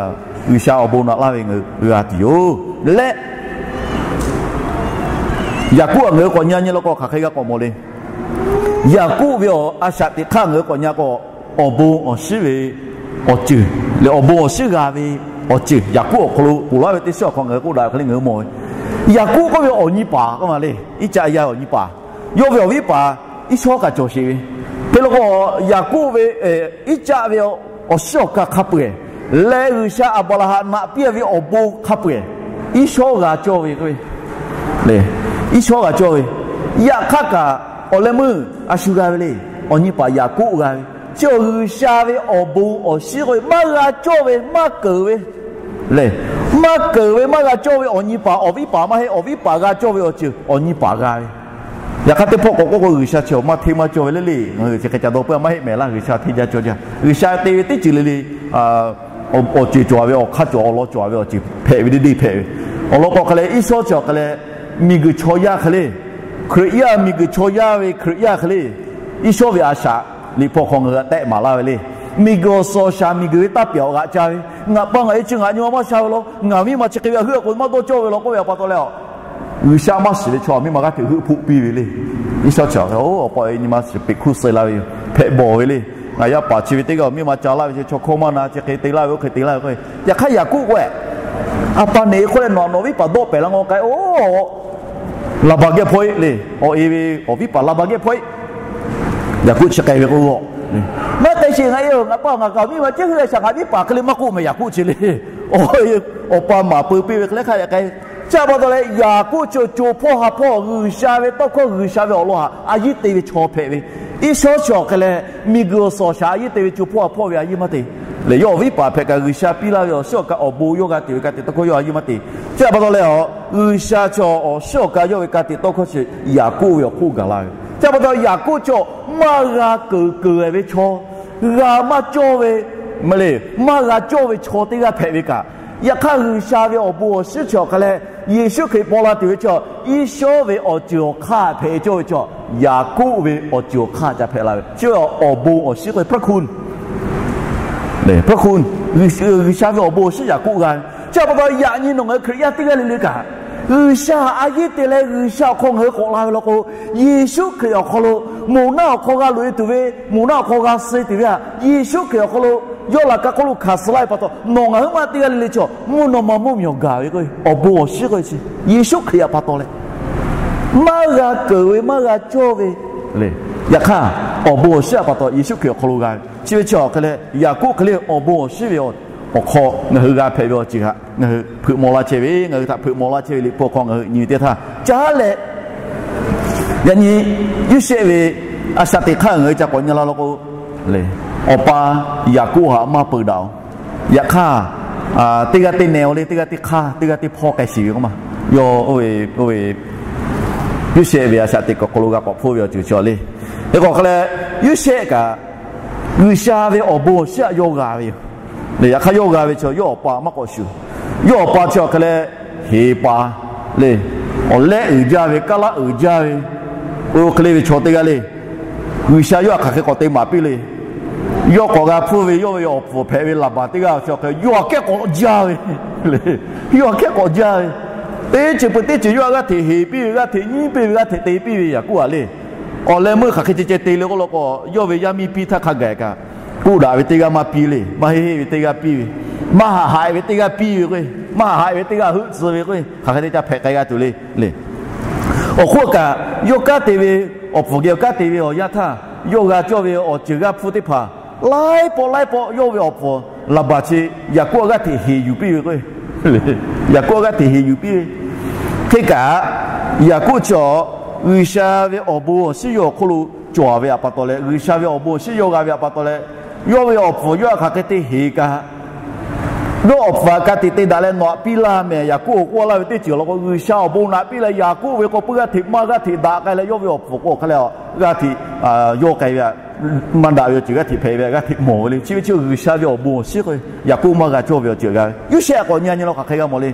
G'uiˬsha awˬ bon naꞈ laˇ ve ngaˬ hui g'a tuˬ yoˬ. Leh Yaˍkoˆ aꞈ ngaˬ hui k'awꞈ nyi nyi law k'o hk'aˬ hk'e g'a k'awꞈ mawˬ le. Yaˍkoˆ ve a shaꞈ teꞈ hk'aˇ ngaˬ hui k'awꞈ nyi k'o, awˬ bon awˬ shiˉ ve awˬ ceuˬ leh awˬ bon awˬ shiˉ g'a ve awˬ ceuˬ Yaˍkoˆ awˬ hk'aw lo ponˬ laˇ ve teˇ shiˉ awˬ hk'aw ngaˬ hui k'oˆ daꞈ hk'e le ngaˬ hui mawˬ ve. Yaˍkoˆ k'oˆ ve awˬ nyi paˍ k'oˆ ma le, Iˉcaˆ yaˇ ve awˬ nyi paˍ, yawˇ ve awˬ viˉ paˍ Iˉsawˉ kaꞈ cawˬ sheˍ ve. Hk'e law k'o, Yaˍkoˆ ve, Iˉcaˆ ve awˬ shiˉ awˬ ka hk'a peu-eˬ leh G'uiˬsha Aˍbraˍhanˍ naꞈ piˇ ve awˬ bon hk'a peu-eˬ Iˉsawˉ g'a cawˇ ve k'oˆ ve le. Iˉsawˉ g'a cawˇ ve. Yaꞈ hk'aˇ kaꞈ awˬ leh meuˇ a shu g'a ve le. Awˬ nyi paˍ Yaˍkoˆ g'a ve. Chi awˬ G'uiˬsha ve awˬ bon awˬ shiˉ k'oˆ ve maˇ g'a cawˇ ve, maˇ keunˍ ve le. Maˇ keunˍ ve maˇ g'a cawˇ ve awˬ nyi paˍ, awˬ viˉ paˍ maˇ heˆ, awˬ viˉ paˍ g'a cawˇ ve awˬ ceuˬ awˬ nyi paˍ g'a ve. Yaꞈ hk'aˇ teˇ pawˆ k'awꞈ k'oˆ k'o G'uiˬsha chi awˬ maˇ hteˇ maˇ cawˇ ve le le. Ngaˬ hui chi hk'e ca dawˇ peuˬ maˇ heˆ mehˍ laˇ. G'uiˬsha hteˇ jaˇ cawˇ jaˇ. G'uiˬsha te ve teˇ ceuˬ le le, awˬ ceuˬ cawˬ ve, awˬ hk'aˇ cawˬ, awˬ lawn cawˬ ve awˬ ceuˬ hpehꞈ ve deˇ deˇ hpehꞈ ve. Awˬ lawn k'o hk'e leh Iˉsawˉ chi awˬ hk'e leh miˬguiˬ chaw yaˇ hk'e le, Hkriꞈ yaˇ miˬguiˬ chaw yaˇ ve Hkriꞈ yaˇ hk'e le, Iˉsawˉ ve a shaꞈ liꞈ hpu hk'aw ngaˬ hui htaꞈ tehˆ maˍ laˇ ve le. Miˬguiˬ awˬ suhˍ awˬ shaˍ miˬguiˬ ve taˇ pyaˍ awˬ g'aꞈ ca ve, ngaˬ pa ngaˬ e chi ngaˬ nyi ma maˇ sha ve law, ngaˬ miˇ ma chi hk'e ve a heuˆ a k'o maˇ dawˇ cawˇ ve law k'oˆ ve pa taw leh, G'uiˬsha maˇ shiˍ ve chaw miˇ ma g'aˇ hteꞈ heuˆ hpoˆ piˇ ve le. Iˉsawˉ chi a, Awˬ pa e nyi ma shiˍ peꞈ hkuˇ suh laˇ ve yoˬ, hpehꞈ bawˬ ve le. Ngaˬ yaˇ paˍ chi ve teˇ g'aˇ awˬ miˇ ma ca laˇ ve chi chaw hkawˇ maˇ na chi hk'e te laˇ ve oˇ hk'e te laˇ ve k'o, yaꞈ hk'aˇ Yaˍkoˆ k'o, A pa neꞈ e hk'oˆ leh nawˬ nawˬ viˉ paˍ dawˆ pehˍ la ngaw k'ai oˬ, Laˍbaˍ geh hpaw-e le. Awˬ e ve awˬ viˉ paˍ Laˍbaˍ geh hpaw-e. Yaˍkoˆ chi k'ai ve k'o, maˇ k'ai sheˍ ngaˬ e-oˬ, ngaˬ pa ngaˬ kaꞈ miˇ ma ceh hui a shaꞈ ngaˬ viˉ paˍ hk'e le maˇ k'oˆ mehˍ Yaˍkoˆ chi le. Awˬ e awˬ pa maˍ peu piˇ ve hk'e leh hk'a dehꞈ k'ai. Chi pa taw leh Yaˍkoˆ chi co hpawˇ ha hpawˇ G'uiˬsha ve tawˇ hkawˇ G'uiˬsha ve awˬ lawn htaꞈ a yiˉ te ve chaw hpehꞈ ve. Iˉsawˉ chi awˬ hk'e leh miˬguiˬ awˬ suhˍ awˬ shaˍ a yiˉ te ve co hpawˇ ha hpawˇ ve a yiˉ maˇ te le. Yawˇ awˬ viˉ paˍ hpehꞈ kaꞈ G'uiˬsha piˇ laˇ ve awˬ shiˉ awˬ ka awˬ bon yawˇ g'a te ve ka tiꞈ tawˇ hkawˇ yawˇ a yiˉ maˇ te. Chi pa taw leh a, G'uiˬsha chi awˬ shiˉ awˬ ka yawˇ ve ka tiꞈ tawˇ hkawˇ chi Yaˍkoˆ ve awˬ hk'oˆ gaˬ la ve. Chi pa taw Yaˍkoˆ chi maˇ g'a keunˍ keunˍ ve chaw, g'a maˇ cawˇ ve, maˇ le, maˇ g'a cawˇ ve chaw teˇ g'aˇ hpehꞈ ve kaꞈ, yaꞈ hk'aˇ G'uiˬsha ve awˬ bon awˬ shiˉ chi awˬ hk'a leh Yeˍsuˆ Hkriꞈ paw la tuˬ ve chaw, Iˉsawˉ ve awˬ ceuˬ awˬ hk'aˇ hpehꞈ cawˇ ve chaw, Yaˍkoˆ ve awˬ ceuˬ awˬ hk'aˇ ca hpehꞈ la ve. Chi awˬ bon awˬ shiˉ k'o พระคุณ G'uiˬsha ve awˬ bon awˬ shiˉ Yaˍkoˆ g'a ve. Chi pa taw yaꞈ nyi nawˬ ngaˬ hui Hkriꞈ yaˇ teˇ g'aˇ le le kaꞈ, G'uiˬsha htaꞈ a yiˉ te leh G'uiˬsha awˬ hk'aw ngaˬ hui k'awꞈ la ve law k'o, Yeˍsuˆ Hkriꞈ awˬ hk'aw lo moˍ naˆ awˬ hk'aw g'a loꞈ e tuˬ ve, moˍ naˆ awˬ hk'aw g'a suh e tuˬ ve htaꞈ Yeˍsuˆ Hkriꞈ awˬ hk'aw lo yawˇ laꞈ ka hk'oˆ lo hkanˍ suh laˇ ve pa taw, nawˬ ngaˬ hui maˇ teˇ g'aˇ le le chaw mvuhˇ naw ma mvuhˇmiˬ awˬ gaˬ ve k'o, awˬ bon awˬ shiˉ k'o chi Yeˍsuˆ Hkriꞈ htaꞈ pa taw leh, maˇ g'a keunˍ ve maˇ g'a cawˇ ve le. Yaꞈ hk'aˇ awˬ bon awˬ shiˉ htaꞈ pa taw Yeˍsuˆ Hkriꞈ awˬ hk'aw lo g'a ve. Chi ve chi awˬ hk'e leh Yaˍkoˆ hk'e le awˬ bon awˬ shiˉ ve awˬ awˬ hk'aw ngaˬ hui g'a hpehꞈ ve awˬ ceuˬ htaꞈ ngaˬ hui hpeuꞈ maw laˇ chehˇ ve, ngaˬ hui htaꞈ hpeuꞈ maw laˇ chehˇ ve Liꞈ hpu awˬ hk'aw ngaˬ hui nyi ve teˇ htaˇ, caˉ leh yaꞈ nyi Yoˇsehꞈ ve a shaꞈ teꞈ hk'aˇ ngaˬ hui ca k'awꞈ nyi la law k'o, awˬ pa Yaˍkoˆ htaꞈ maˇ peu daꞈ-oˬ. Yaꞈ hk'aˇ, teˇ g'aˇ teˇ neh-o le, teˇ g'aˇ teˇ hk'aˇ, teˇ g'aˇ teˇ hpawˇ k'ai shiˍ ve k'oˆ ma. Yawˇ oˇ ve, oˇ ve Yoˇsehꞈ ve a shaꞈ teꞈ kuiˬ awˬ hk'aw lo g'a k'awꞈ hpfuhˇ ve awˬ ceuˬ chi le. Hk'e k'o hk'e leh, Yoˇsehꞈ kaꞈ G'uiˬsha ve awˬ bon awˬ shiˉ htaꞈ yawˇ g'a ve yoˬ. Yaꞈ hk'aˇ yawˇ g'a ve chi yawˇ awˬ pa maˇ k'awꞈ shuˍ. Yawˇ awˬ pa chi awˬ hk'e leh heˍ pa le. Awˬ lehˆ uiˍ jaˇ ve, kaˉ laˆ uiˍ jaˇ ve, oˇ hk'e le ve chaw teˇ g'aˇ le. G'uiˬsha yawˇ htaꞈ hk'aˬ hk'e k'awꞈ te maˍ piˇ le. Yawˇ k'awꞈ g'a hpfuhˇ ve yawˇ ve awˬ pfuhˍ hpehꞈ ve laˍbaˍ teˇ g'aˇ chi awˬ hk'e yawˇ htaꞈ kehˉ k'awꞈ jaˇ ve le. Yawˇ htaꞈ kehˉ k'awꞈ jaˇ ve, teˇ ceuˬ peuˬ teˇ ceuˬ yawˇ htaꞈ g'aˇ hteꞈ heˍ piˇ ve, g'aˇ hteꞈ nyiˉ piˇ ve, g'aˇ hteꞈ te piˇ ve Yaˍkoˆ-a le. Awˬ leh meuˇ hk'aˬ hk'e ceh ceh te le k'oˆ law k'o, yawˇ ve yaˇ miˇ piˇ htaˇ hk'a gaˬ kaꞈ, k'oˆ daꞈ ve teˇ g'aˇ maˇ piˇ le, maˇ heˆ heˆ ve teˇ g'aˇ piˇ ve, maˇ haꞈ haꞈ ve teˇ g'aˇ piˇ ve k'o, maˇ haꞈ haꞈ ve teˇ g'aˇ heuˆ tcuh ve k'o, hk'aˬ hk'e te ca hpehꞈ k'ai g'a tuˬ le le. Awˬ hk'oˆ kaꞈ, yawˇ kanˉ te ve, awˬ pfuhˍ geh awˬ kanˉ te ve awˬ yanˇ htaˇ, yawˇ g'a cawˇ ve awˬ ceuˬ g'aˇ hpfuhˇ teˇ hpaˍ laiˉ pawˆ laiˉ pawˆ yawˇ ve awˬ pfuhˍ laˍbaˍ chi Yaˍkoˆ g'aˇ hteꞈ heˍ yuˬ piˇ ve k'o, Yaˍkoˆ g'aˇ hteꞈ heˍ yuˬ piˇ ve. Hk'e kaꞈ, Yaˍkoˆ chi awˬ G'uiˬsha ve awˬ bon awˬ shiˉ yawˇ awˬ hk'oˆ lo cawˬ ve htaꞈ pa taw leh, G'uiˬsha ve awˬ bon awˬ shiˉ yawˇ g'a ve htaꞈ pa taw leh, yawˇ ve awˬ pfuhˍ yawˇ htaꞈ hk'aˬ hk'e te heˍ kaꞈ, yawˇ awˬ pfuhˍ htaꞈ ka tiꞈ te daꞈ leh nawˬ htaꞈ piˇ laˇ mehˍ, Yaˍkoˆ k'oˆ laˇ ve teˇ ceuˬ law k'o, G'uiˬsha awˬ bon naꞈ piˇ leh Yaˍkoˆ ve k'awꞈ puiˉ g'aˇ hteꞈ maˇ g'aˇ hteꞈ daꞈ k'ai leh yawˇ ve awˬ pfuhˍ k'o hk'e leh, g'aˇ hteꞈ yawˇ k'ai ve htaꞈ maˇ daꞈ ve awˬ ceuˬ g'aˇ hteꞈ hpehꞈ ve, g'aˇ hteꞈ mawˬ ve le. Chi ve chi G'uiˬsha ve awˬ bon awˬ shiˉ k'o, Yaˍkoˆ maˇ g'a cawˇ ve awˬ ceuˬ g'a ve. Yoˇsehꞈ k'awꞈ nyi nyi law hk'aˬ hk'e g'a mawˬ le.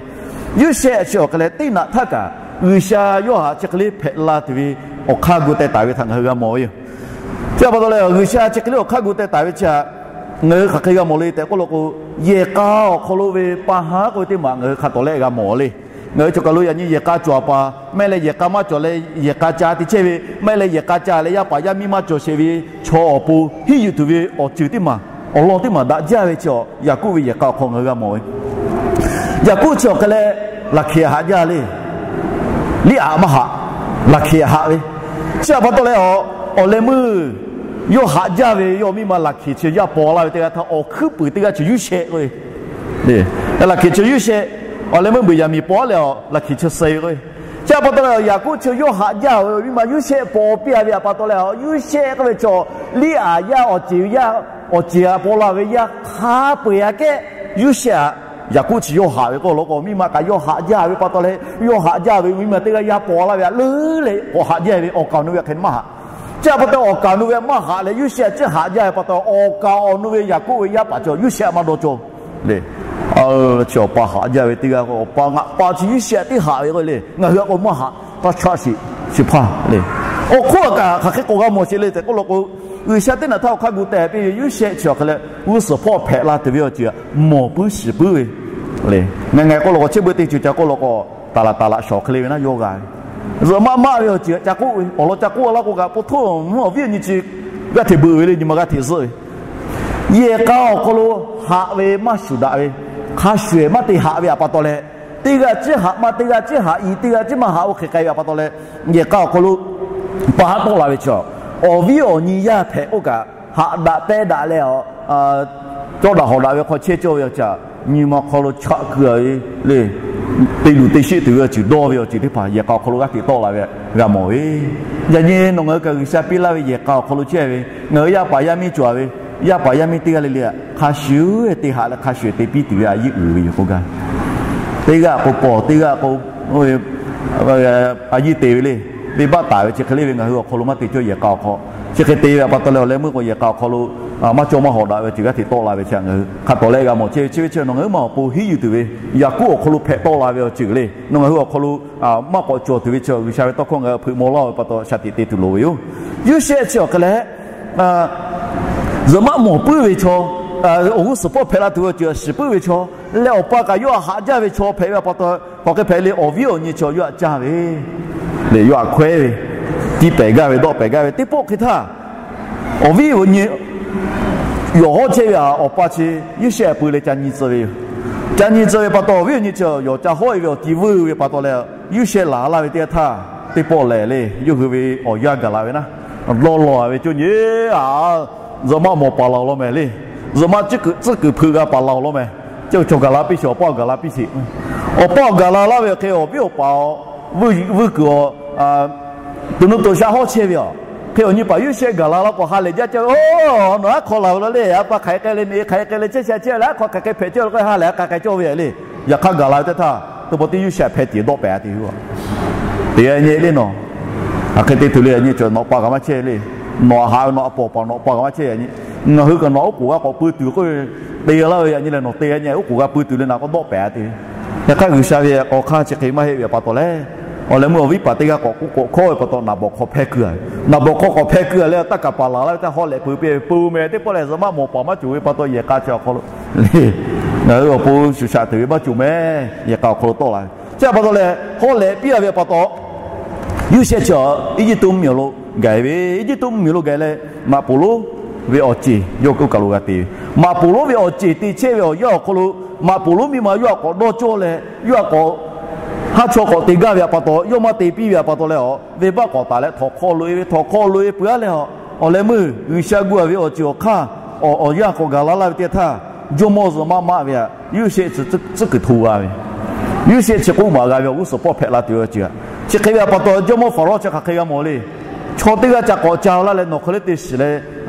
Yoˇsehꞈ chi awˬ hk'e leh teˇ naꞈ htaˇ kaꞈ G'uiˬsha yawˇ htaꞈ chi hk'e le hpehꞈ la tuˬ ve awˬ hk'aˇ gu teh taˍ ve htaꞈ ngaˬ hui g'a mawˬ ve yoˬ. Chi htaꞈ pa taw leh, G'uiˬsha chi hk'e le awˬ hk'aˇ gu teh taˍ ve chi htaꞈ ngaˬ hui hk'aˬ hk'e g'a mawˬ le tehꞈ k'oˆ law k'o, yehˬ k'a awˬ hk'aw lo ve pa haˉ k'oˆ ve teˇ maˬ ngaˬ hui hk'a tawˍ leh g'a mawˬ le. Ngaˬ hui cawˬ kaˬ lo yaꞈ nyi yehˬ k'a cawˬ a pa, maˇ heˆ leh yehˬ k'a maˇ cawˬ leh yehˬ k'a ca te chehˇ ve, maˇ heˆ leh yehˬ k'a ca leh yaˇ paˍ yaˇ miˇ maˇ cawˬ sheˍ ve chaw awˬ pon hiˉ yuˬ tuˬ ve awˬ ceuˬ teˇ maˬ, awˬ lawn teˇ maˬ daꞈ jaˇ ve chi Yaˍkoˆ ve yehˬ k'a awˬ hk'aw ngaˬ hui g'a mawˬ ve. Yaˍkoˆ chi awˬ hk'e leh laˬ hkiˬ haꞈ jaˇ le. Liˇ aꞈ maˇ haꞈ, laˬ hkiˬ haꞈ ve. Chi htaꞈ pa taw leh, awˬ leh meuˇ yawˇ haꞈ jaˇ ve yawˇ miˇ ma laˬ hkiˬ chi yaˇ paw laˇ ve teˇ g'aˇ htaˇ, awˬ hkuiˉ puiˍ teˇ g'aˇ chi Yoˇsehꞈ k'oˆ ve. Laˬ hkiˬ chi Yoˇsehꞈ, awˬ leh meuˇ buiˬ yaꞈ miˬ paw leh laˬ hkiˬ chi suh ve k'o, chi htaꞈ pa taw leh Yaˍkoˆ chi yawˇ haꞈ jaˇ ve miˇ ma Yoˇsehꞈ paw piˇ a ve htaꞈ pa taw leh, Yoˇsehꞈ k'oˆ ve chaw, Liˇ aꞈ yaˇ awˬ ceˬ ve yaˇ, awˬ ceˬ htaꞈ paw la ve yaˇ hk'a peu-eˬ aꞈ kehˉ Yoˇsehꞈ htaꞈ Yaˍkoˆ chi yawˇ haꞈ ve k'oˆ law k'o, miˇ ma kaꞈ yawˇ haꞈ jaˇ ve pa taw leh, yawˇ haꞈ jaˇ ve miˇ ma teˇ g'aˇ yaˇ paw laˇ ve htaꞈ leuˉ leh k'awꞈ haꞈ jaˇ ve awˬ kaˍ awˬ nu ve hk'e maˇ haꞈ. Chi htaꞈ pa taw awˬ kaˍ awˬ nu ve maˇ haꞈ leh Yoˇsehꞈ chi haꞈ jaˇ ve pa taw, awˬ kaˍ awˬ nu ve Yaˍkoˆ ve yaˇ paˍ chi Yoˇsehꞈ maˇ dawˇ cawˇ le. Chi awˬ pa haꞈ jaˇ ve teˇ g'aˇ k'o, awˬ pa ngaˬ pa chi Yoˇsehꞈ teˇ haꞈ ve k'o le, ngaˬ hui a k'o maˇ haꞈ, taˇ chaˆ shiˍ, shiˍ hpaˇ le. Awˬ hk'oˆ kaꞈ hk'aˬ hk'e k'awꞈ g'a mawˬ sheˍ le tehꞈ k'oˆ law k'o, G'uiˬsha teˇ naꞈ htaˇ awˬ hk'aˇ gu teh piˇ ve Yoˇsehꞈ chi awˬ hk'e leh g'uˇ suhˍ hpawˇ hpehꞈ la tuˬ ve awˬ ceuˬ mawˬ puiˉ shiˍ puiˉ ve le. Ngaˬ ngaˬ k'oˆ law k'o, chi beuꞈ teˇ ceuˬ ca k'oˆ law k'o, taˍ laꞈ taˍ laꞈ shawˍ hk'e le ve naˉ yawˇ g'a ve, zuhꞈ maˆ maˆ ve awˬ ceuˬ ca k'oˆ ve, awˬ lawn ca k'oˆ laˇ k'o kaꞈ, po htoˇ awˬ viˉ awˬ nyi chi g'aˇ hteꞈ beuꞈ ve le, nyi ma g'aˇ hteꞈ zuhˆ ve, yehˬ k'a awˬ hk'aw lo haꞈ ve maˇ shuˍ daꞈ ve, hk'a shuˍ ehˬ maˇ te haꞈ ve htaꞈ pa taw leh, teˇ g'aˇ ciˉ haꞈ maˇ teˇ g'aˇ ciˉ haꞈ, i teˇ g'aˇ ciˉ maˇ haꞈ, oˇ hk'e k'ai ve htaꞈ pa taw leh, yehˬ k'a awˬ hk'aw lo pa haˉ tawˆ la ve chaw, awˬ viˉ awˬ nyi yaˇ hpehꞈ k'oˆ kaꞈ, haꞈ daꞈ pehnˇ daꞈ leh, cawˇ daꞈ hawˍ daꞈ ve hk'aw chehˇ cawˇ ve awˬ ceuˬ, nyi ma hk'aw lo chaꞈ keu a ve le, te luˬ te sheˆ tuˬ ve awˬ ceuˬ dawˇ ve awˬ ceuˬ teˇ hpaˍ yehˬ k'a awˬ hk'aw lo g'aˇ hteꞈ tawˆ la ve g'a mawˬ ve. Yaꞈ nyi nawˬ ngaˬ hui kaꞈ G'uiˬsha piˇ laˇ ve yehˬ k'a awˬ hk'aw lo chehˇ ve, ngaˬ hui yaˇ paˍ yaˇ miˇ cawˬ a ve, yaˇ paˍ yaˇ miˇ teˇ g'aˇ le le htaꞈ hk'a shuˍ te haꞈ leh hk'a shuˍ te piˇ tuˬ ve a yiˇ uiˍ ve yoˬ k'oˆ gaˇ. Teˇ g'aˇ k'o paw, teˇ g'aˇ k'o a yiˇ te ve le. Venˇbaˆ taˍ ve chi hk'e le ve ngaˬ hui awˬ hk'aw lo maˇ te cawˇ yehˬ k'a awˬ hk'aw. Chi hk'e te ve htaꞈ pa taw leh awˬ leh meuˇ k'o yehˬ k'a awˬ hk'aw lo maˇ cawˇ maˇ hawˍ daꞈ ve awˬ ceuˬ g'aˇ hteꞈ tawˆ la ve chi ngaˬ hui hk'a tawˍ leh g'a mawˬ chehˇ ve. Chi ve chi nawˬ ngaˬ hui ma awˬ pon hiˉ yuˬ tuˬ ve, Yaˍkoˆ awˬ hk'aw lo hpehꞈ tawˆ la ve awˬ ceuˬ le. Nawˬ ngaˬ hui awˬ hk'aw lo maˇ k'awꞈ cawˬ tuˬ ve chi G'uiˬsha ve tawˇ hkawˇ ngaˬ hui hpeuꞈ maw laˇ ve pa taw shaˍ tiꞈ te tuˬ loˍ ve yoˬ. Yoˇsehꞈ chi awˬ hk'e leh zuhꞈ maˆ mawˬ puiˉ ve chaw, awˬ g'uˇ suhˍ hpawˇ hpehꞈ la tuˬ ve awˬ ceuˬ shiˍ puiˉ ve chaw leh, awˬ pa kaꞈ yawˇ htaꞈ haꞈ jaˇ ve chaw hpehꞈ ve pa taw, hk'aˬ hk'e hpehꞈ le, awˬ viˉ awˬ nyi chaw yawˇ htaꞈ caˇ ve le, yawˇ htaꞈ hkawehˉ ve, tiˇ pehˍ gaˇ ve dawˆ pehˍ gaˇ ve teˇ pawˆ hk'e htaˇ, awˬ viˉ awˬ nyi yawˬ hawˉ chehˇ ve htaꞈ awˬ pa chi Yoˇsehꞈ htaꞈ peu leh ca nyi tcuh ve yoˬ. Ca nyi tcuh ve pa taw, awˬ viˉ awˬ nyi chi yawˬ ca hawˉ e ve awˬ ti vuiˇ ve pa taw leh, Yoˇsehꞈ laˬ laˇ ve teˇ g'aˇ htaˇ, teˇ pawˆ lehˬ le, yawˇ hui ve awˬ yanˇ gaˬ la ve naˉ, dawˇ law ve coˇ nyi, zuhꞈ maˆ mawˬ paˍ laˬ awˬ lawn mehˍ le. Zuhꞈ maˆ tcuhˉ kuiˬ hpeuꞈ g'a paˍ laˬ awˬ lawn mehˍ. Cawˇ ve chaw gaˬ la piˇ sheˍ, awˬ paˇ awˬ gaˬ la piˇ sheˍ. Awˬ paˇ awˬ gaˬ la laˇ ve awˬ hk'e awˬ viˉ awˬ paˍ, vuiˬ kuiˬ awˬ, to nuˇ to shaˆ hawˉ chehˇ ve a. Hk'e awˬ nyi paˍ Yoˇsehꞈ gaˬ la laˇ k'o ha lehˬ jaˇ cawˇ ve, Nawˬ aˉ hk'aw laˬ ve la le, a pa hk'aˬ hk'e k'ai le, neꞈ hk'aˬ hk'e k'ai le, chehˇ sha chehˇ leh aˉ hk'aw hk'aˬ hk'e hpehꞈ cawˇ ve k'o ha lehˬ a hk'aˬ hk'e cawˇ ve le. Yaꞈ hk'aˇ gaˬ la ve teˇ htaˇ, teˇ pawˆ teˇ Yoˇsehꞈ hpeh tiˍ dawˆ pehˍ a te ve a. Te a nyi le nawˬ, hk'aˬ hk'e te tuˬ le a nyi, cawˬ nawˬ pa kaꞈ maˇ chehˇ le. Nawˬ haꞈ ve nawˬ a paˍ paˍ nawˬ pa kaꞈ maˇ chehˇ a nyi. Ngaˬ hui kaꞈ nawˬ oˉ k'oˍ g'a k'awꞈ pui tuˬ k'oˆ ve, te laˇ ve a nyi lehˬ nawˬ te a nyi, oˉ k'oˍ g'a pui tuˬ le naˬ k'o dawˆ pehˍ a te ve. Yaꞈ hk'aˇ G'uiˬsha ve awˬ hk'aˇ chi hk'e maˇ heˆ ve pa taw leh, awˬ leh meuˇ awˬ viˉ paˍ teˇ g'aˇ k'awꞈ k'oˆ k'awꞈ hkawˇ ve pa taw naˍ bawˬ hk'aw hpehˇ keu a ve. Naˍ bawˬ hk'aw k'awꞈ hpehˇ keu a leh taˇ kaˍ paˍ laˬ laˇ ve teˇ hawˉ lehꞈ peuˬ piˇ ve, peuˬ mehˍ teˇ pawˆ lehˬ zuhꞈ maˆ mawˬ paˍ maˇ cawˬ ve pa taw yehˬ k'a chi awˬ hk'aw lo le, ngaˬ hui awˬ pon shuˍ shaꞈ tuˬ ve maˇ cawˬ mehˍ, yehˬ k'a awˬ hk'aw lo tawˆ la ve. Chi a pa taw leh hawˉ lehꞈ piˇ a ve pa taw, Yoˇsehꞈ chi Eˇjiˇtuꞈ mvuhˇmiˬ awˬ lo gaˬ ve, Eˇjiˇtuꞈ mvuhˇmiˬ lo gaˬ leh, maꞈ poˍ lonˉ ve awˬ ceˬ yawˇ k'oˆ kaˬ lo g'a te ve. Maꞈ poˍ lonˉ ve awˬ ceˬ te chehˇ ve awˬ yanˇ awˬ hk'aw lo, maꞈ poˍ lonˉ miˇ ma yawˇ htaꞈ k'awꞈ dawˇ cawˇ leh, yawˇ htaꞈ k'awꞈ haˉ chawˇ k'awꞈ te gaˇ ve pa taw, yawˇ maˇ te piˇ ve pa taw leh, venˇbaˆ k'awꞈ taˍ leh htawnˍ hk'aw loꞈ e ve, htawnˍ hk'aw loꞈ e peuˬ a leh, awˬ leh meuˇ G'uiˬsha gu a ve awˬ ceuˬ awˬ hk'aˇ, awˬ yanˇ k'awꞈ gaˬ la laˇ ve teˇ htaˇ, jawˇmawˇ zuhꞈ maˆ maˆ ve a, Yoˇsehꞈ chi tcuhˉ kuiˬ hto g'a ve, Yoˇsehꞈ chi k'oˆ maˍ g'a ve awˬ g'uˇ suhˍ pawˆ hpehꞈ la tuˬ ve awˬ ceuˬ a. Chi hk'e ve pa taw jawˇmawˇ Faˍrawˇ chi hk'aˬ hk'e g'a mawˬ le. Chaw teˇ g'aˇ ca k'awꞈ ca laˇ leh nawˬ hk'e le te shiˍ leh,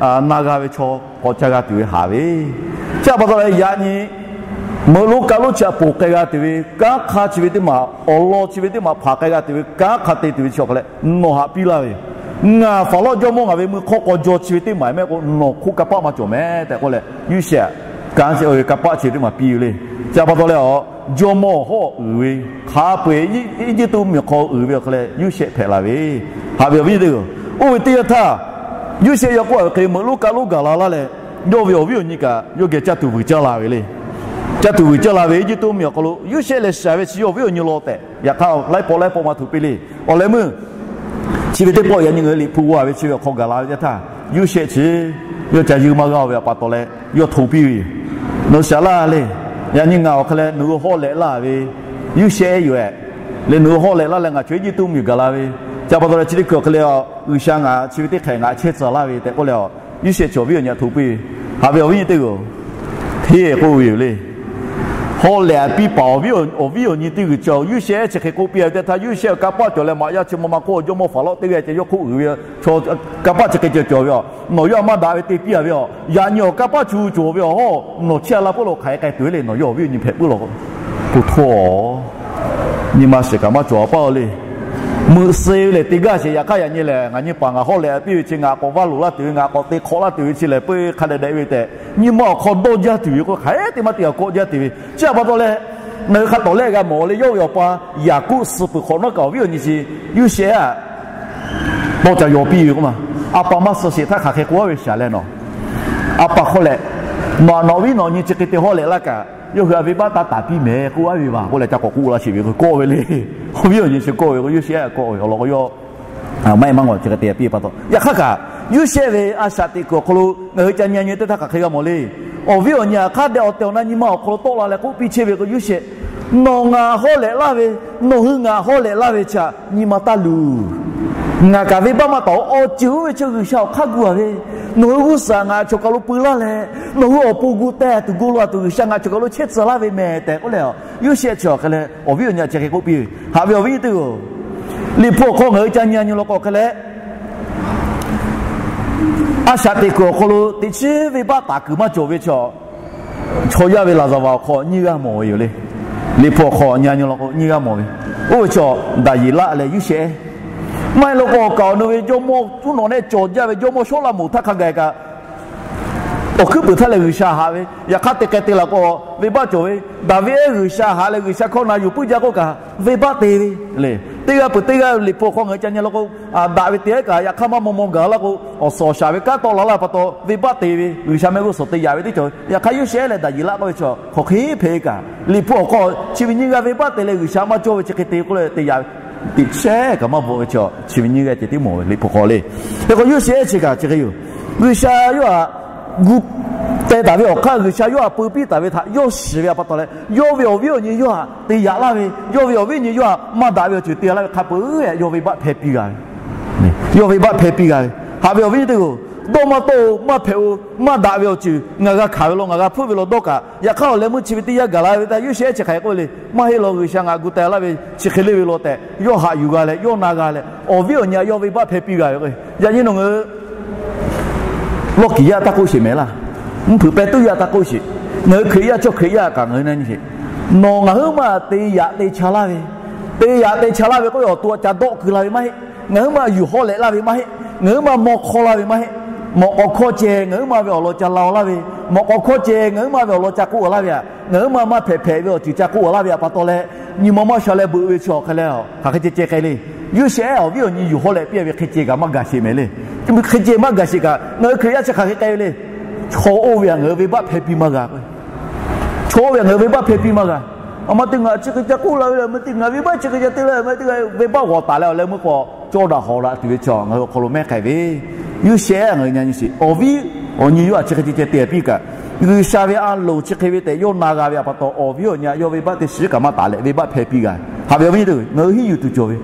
na g'a ve chaw k'awꞈ ca g'a tuˬ ve haꞈ ve. Chi a pa taw leh yaꞈ nyi meuꞈ lonˉ kaˆ lonˉ chi htaꞈ ponˬ k'ai g'a tuˬ ve kanˉ hk'aˇ chi ve teˇ maˬ, awˬ lawn chi ve teˇ maˬ hpanˍ k'ai g'a tuˬ ve kanˉ hk'a te tuˬ ve chi awˬ hk'a leh nawˬ haꞈ piˇ laˇ ve, ngaˬ Faˍrawˇ jawˇmawˇ ngaˬ ve mui hk'aw k'aw jaw chi ve teˇ maˬ mehˆ k'o nawˬ hk'oˆ kanˇ paˆ maˇ cawˬ mehˍ tehꞈ k'oˆ leh, Yoˇsehꞈ kanˉ kanˇ paˆ chi ve teˇ maˬ piˇ ve le. Chi a pa taw leh a, jawˇmawˇ hawˉ uiˍ ve hk'a peu-eˬ Eˇjiˇtuꞈ mvuhˇmiˬ hk'aw uiˍ ve awˬ hk'a leh Yoˇsehꞈ hpehꞈ la ve, haꞈ ve awˬ viˉ teˇ g'aˇ. Oˇ ve teˇ yanˇ htaˇ, Yoˇsehꞈ yaw k'oˆ a ve hk'e meuꞈ lonˉ kaˆ lonˉ gaˬ la laˇ leh, yawˇ ve awˬ viˉ awˬ nyi kaꞈ yawˇ geh caˇ tuˬ vuiˬ caˇ la ve le. Caˇ tuˬ vuiˬ caˇ la ve Eˇjiˇtuꞈ mvuhˇmiˬ awˬ hk'aw lo Yoˇsehꞈ lehˬ shaˍ ve chi yawˇ awˬ viˉ awˬ nyi law tehꞈ, yaꞈ hk'aˇ laiˉ pawˆ laiˉ pawˆ maˇ htoꞈ piˇ le. Awˬ leh meuˇ chi ve teˇ pawˆ yaꞈ nyi ngaˬ hui Liꞈ hpu g'aw ve chi ve awˬ hk'aw gaˬ la ve teˇ htaˇ, Yoˇsehꞈ chi yawˇ ca yeuˇ maˇ g'aˇ ve a pa taw leh yawˇ hto piˇ ve yoˬ. Nawˬ shaˍ laˇ le. Yaꞈ nyi ngaˬ awˬ hk'a leh nawˬ hui hawˉ lehꞈ laˇ ve Yoˇsehꞈ yoˬ ehˍ. Leh nawˬ hui hawˉ lehꞈ laˇ leh ngaˬ chaw Eˇjiˇtuꞈ mvuhˇmiˬ gaˬ la ve, chi a pa taw leh chi teˇ hkui awˬ hk'a leh G'uiˬsha ngaˬ chi ve teˇ hk'ehꞈ ngaˬ chehˇ tcuh laˇ ve tehꞈ k'oˆ leh, Yoˇsehꞈ chi awˬ viˉ awˬ nyi htaꞈ hto piˇ ve, haꞈ ve awˬ viˉ nyi teˇ g'aˇ. Hteˇ k'oˆ ve yoˬ le. Hawˉ lehꞈ piˇ paˍ awˬ viˉ awˬ nyi teˇ g'aˇ chi Yoˇsehꞈ chi hk'e k'oˆ piˇ ve teˇ htaˇ, Yoˇsehꞈ kanˇ paˆ cawˬ leh maꞈ yaˇ chi ma ma hk'oˆ jawˇmawˇ Faˍrawˇ teˇ g'aˇ ceh yawˇ hk'oˆ uiˍ ve, chaw kanˇ paˆ chi hk'e cawˬ cawˬ ve a. Nawˬ yawˇ maˇ daꞈ ve te piˇ a ve a. Yaꞈ nyi awˬ kanˇ paˆ chu cawˬ ve a hawˉ, nawˬ chehˇ a la peuˬ lo hk'aˬ hk'e k'ai tuˬ le, nawˬ yawˇ awˬ viˉ awˬ nyi hpehꞈ puiˉ law k'o, hto a nyi ma shiˍ kaꞈ maˇ cawˬ a paˇ le. Meuꞈ suh ve lehˬ te gaˇ sheˍ. Yaꞈ hk'aˇ yaꞈ nyi lehˬ ngaˬ nyi paˍ ngaˬ hawˉ lehꞈ piˇ ve chi ngaˬ k'awꞈ vaˇ loˍ laˇ tuˬ ve, ngaˬ k'awꞈ te hk'awꞈ laˇ tuˬ ve chi lehˬ peuˬ hk'a dehꞈ dehꞈ ve tehꞈ, nyi ma awˬ hk'aw dawˇ jaˇ tuˬ ve k'o, hk'aˬ hk'e te maˇ te a kawˆ jaˇ tuˬ ve. Chi a pa taw leh, ngaˬ hui hk'a tawˍ lehˆ g'a mawˬ le, yawˇ ve awˬ pa Yaˍkoˆ suh peuˬ hk'awꞈ nawˉ kaꞈ awˬ viˉ awˬ nyi chi Yoˇsehꞈ a tawˇ ca yaw piˇ ve k'o ma, a pa maˇ suh sheˍ htaˇ hk'aˬ hk'e k'oˆ a ve shaˍ leh nawˬ, a pa hk'aw leh, nawˬ a nawˬ viˉ nawˬ nyi chi hk'e te hawˉ lehꞈ laˇ kaꞈ, yawˇ hui a venˇbaˆ taˇ taˍ piˇ mehˍ k'oˆ a ve vaˬ k'oˆ leh ca k'awꞈ k'oˆ laˇ sheˍ ve k'o kawˆ ve le. Awˬ viˉ awˬ nyi chi kawˆ ve k'o, Yoˇsehꞈ kawˆ ve awˬ lawn k'o yawˇ maˇ heˆ maˇ ngawˬ chi hk'e te piˇ pa taw. Yaꞈ hk'aˇ kaꞈ, Yoˇsehꞈ ve a shaꞈ teꞈ kuiˬ awˬ hk'aw lo ngaˬ hui ca nyi nyi teˇ htaˇ hk'aˬ hk'e g'a mawˬ le. Awˬ viˉ awˬ nyi hk'a dehꞈ awˬ tehˬ awˬ na nyi ma awˬ hk'aw lo tawˆ la leh k'oˆ piˇ chehˇ ve k'o, Yoˇsehꞈ, nawˬ ngaˬ hawˉ lehꞈ laˇ ve, nawˬ hui ngaˬ hawˉ lehꞈ laˇ ve chi a nyi ma taˇ luˬ. Ngaˬ kaꞈ venˇbaˆ maˇ taˍ-oˬ. Awˬ ceuˬ oˇ ve chi G'uiˬsha awˬ hk'aˇ gu a ve, nawˬ hui g'uˇ suhˍ ngaˬ chaw kaˬ lo peu laˇ leh, nawˬ hui awˬ pon gu teh tuˬ gu la tuˬ G'uiˬsha ngaˬ chaw kaˬ lo chehˇ tcuh laˇ ve mehˍ tehꞈ k'oˆ leh, Yoˇsehꞈ chi awˬ hk'a leh awˬ viˉ awˬ nyi chi hk'e k'oˆ piˇ ve, haꞈ ve awˬ viˉ teˇ g'aˇ. Liꞈ hpu awˬ hk'aw ngaˬ hui ca nyi a nyi law k'o hk'e leh, a shaꞈ teꞈ kuiˬ awˬ hk'aw lo teꞈ chiˉ venˇbaˆ taˍ kuiˬ maˇ cawˬ ve chaw, chaw yaˇ ve laˍzaˍvaˍ awˬ hk'aw nyiˇ g'aˇ mawˬ ve yoˬ le. Liꞈ hpu awˬ hk'aw nyi a nyi law k'o nyiˇ g'aˇ mawˬ ve, oˇ ve chaw Daˍyeˍlaˆ leh Yoˇsehꞈ. Maˇ heˆ law k'o awˬ kaˍ awˬ nu ve jawˇmawˇ uˉ nawꞈ nehˆ cawˬ jaˇ ve jawˇmawˇ Sawˉlaꞈmonˍ htaˇ hk'a gaˬ kaꞈ awˬ hkuiˉ puiˍ htaˇ leh G'uiˬsha haꞈ ve, yaꞈ hk'aˇ te k'ai te la k'o venˇbaˆ cawˬ ve, Daˍviˆ ehˉ G'uiˬsha haꞈ leh G'uiˬsha hkawˇ na yuˬ puiˉ jaˇ k'oˆ kaꞈ venˇbaˆ te ve le. Teˇ g'aˇ peuˬ teˇ g'aˇ Liꞈ hpu awˬ hk'aw ngaˬ hui ca nyi law k'o, daꞈ ve te ehˉ kaꞈ yaꞈ hk'aˇ maˇ maw maw gaˬ laˇ k'o, awˬ suhˍ awˬ shaˍ ve kanˉ tawˆ la laˇ pa taw venˇbaˆ te ve, G'uiˬsha mehˆ g'uˇ suhˍ te yaꞈ ve teˇ cawˬ. Yaꞈ hk'aˇ Yoˇsehꞈ leh Daˍyeˍlaˆ k'oˆ ve chaw hk'aˬ hk'e hpehꞈ kaꞈ, Liꞈ hpu awˬ hk'aw chi ve nyiˇ g'aˇ venˇbaˆ te leh G'uiˬsha maˇ cawˇ ve chi hk'e te k'oˆ leh te yaꞈ ve, teꞈ chehˇ kaꞈ maˇ bvuhꞈ ve chaw chi ve nyiˇ g'aˇ ceh tiˉ mawˬ ve Liꞈ hpu hk'aw le. Hk'e k'o Yoˇsehꞈ chi kaꞈ chi hk'e yoˬ. G'uiˬsha yawˇ htaꞈ gu teh taˍ ve awˬ hk'aˇ, G'uiˬsha yawˇ htaꞈ peu piˇ taˍ ve htaꞈ yawˇ shiˍ ve a pa taw leh, yawˇ ve awˬ viˉ awˬ nyi yawˇ htaꞈ te yaꞈ laˇ ve, yawˇ ve awˬ viˉ awˬ nyi yawˇ htaꞈ maˇ daꞈ ve awˬ ceuˬ te yaꞈ laˇ ve hk'a peu-eˬ yawˇ venˇbaˆ hpehˇ piˇ g'a ve, yawˇ venˇbaˆ hpehˇ piˇ g'a ve. Haꞈ ve awˬ viˉ teˇ g'aˇ, Dawˇ maˇ tawˆ-o, maˇ hpehꞈ-o, maˇ daꞈ ve awˬ ceuˬ ngaˬ g'a hkanˍ ve law, ngaˬ g'a hpuiˉ ve law dawˇ kaꞈ, yaꞈ hk'aˇ awˬ leh meuˇ chi ve teˇ yanˇ gaˬ la ve htaˇ, Yoˇsehꞈ chi hk'aˬ hk'e k'oˆ ve le. Maˇ heˆ law, G'uiˬsha ngaˬ gu teh laˇ ve chi hk'e le ve law tehꞈ, yawˇ haꞈ yuˬ g'a leh, yawˇ na g'a leh, awˬ viˉ awˬ nyi htaꞈ yawˇ venˇbaˆ hpehˇ piˇ g'a ve k'o, yaꞈ nyi nawˬ ngaˬ hui lawˇ kiˍ yaˇ taˇ k'oˆ sheˍ mehˍ laˇ. Mvuhˇ hpeuꞈ peh tuˉ yaˇ taˇ k'oˆ sheˍ. Ngaˬ hui Hkriꞈ yaˇ chaw Hkriꞈ yaˇ kaꞈ ngaˬ hui na nyi sheˍ. Nawˬ ngaˬ huiˉ maˬ te yaꞈ te cha laˇ ve, te yaꞈ te cha laˇ ve k'oˆ ve awˬ to aꞈ ca dawˆ keu la ve maˇ heˆ. Ngaˬ huiˉ maˬ yuˬ hawˉ lehꞈ laˇ ve maˇ heˆ. Ngaˬ huiˉ maˬ maw hk'aw laˇ ve maˇ heˆ. Mawꞈ k'aw hkawˇ ceh ngaˬ huiˉ maˬ ve awˬ lawn ca la-o laˇ ve, mawꞈ k'aw hkawˇ ceh ngaˬ huiˉ maˬ ve awˬ lawn ca k'oˆ-a laˇ ve htaꞈ, ngaˬ huiˉ maˬ maˇ hpehꞈ hpehꞈ ve awˬ ceuˬ ca k'oˆ-a laˇ ve htaꞈ pa taw leh, nyi ma maˇ sha leh beuꞈ ve chi awˬ hk'e leh, hk'aˬ hk'e ceh ceh k'ai le. Yoˇsehꞈ awˬ viˉ awˬ nyi yuˬ hawˉ lehꞈ piˇ ve hk'e ceh kaꞈ maˇ gaˬ sheˍ mehˍ le. Hk'e ceh maˇ gaˬ sheˍ kaꞈ, ngaˬ hui Hkriꞈ yaˇ chi hk'aˬ hk'e k'ai ve le. Chaw oˇ ve htaꞈ ngaˬ hui venˇbaˆ hpehˇ piˇ maˇ g'a k'o, chaw oˇ ve htaꞈ ngaˬ hui venˇbaˆ hpehˇ piˇ maˇ g'a. Aˬ ma te ngaˬ chi hk'e ca k'oˆ la ve le, aˬ ma te ngaˬ venˇbaˆ chi hk'e ca te la, aˬ ma te ngaˬ venˇbaˆ g'awˬ taˍ leh awˬ leh meuˇ k'o, cawˇ daꞈ hawˍ daꞈ tuˬ ve chi ngaˬ hui awˬ hk'aw lo mehˉ k'ai ve. Yoˇsehꞈ ngaˬ hui nyi sheˍ, awˬ viˉ awˬ nyi yawˇ htaꞈ chi hk'e ceh ceh te piˇ kaꞈ, G'uiˬsha ve a loˍ chi hk'e ve tehꞈ yawˇ na g'a ve htaꞈ pa taw, awˬ viˉ awˬ nyi htaꞈ yawˇ venˇbaˆ teˇ shiˍ kaꞈ maˇ taˍ leh venˇbaˆ hpehˇ piˇ g'a. Haꞈ ve awˬ viˉ nyi teˇ-oˬ, ngaˬ hui hiˉ yuˬ tuˬ cawˬ ve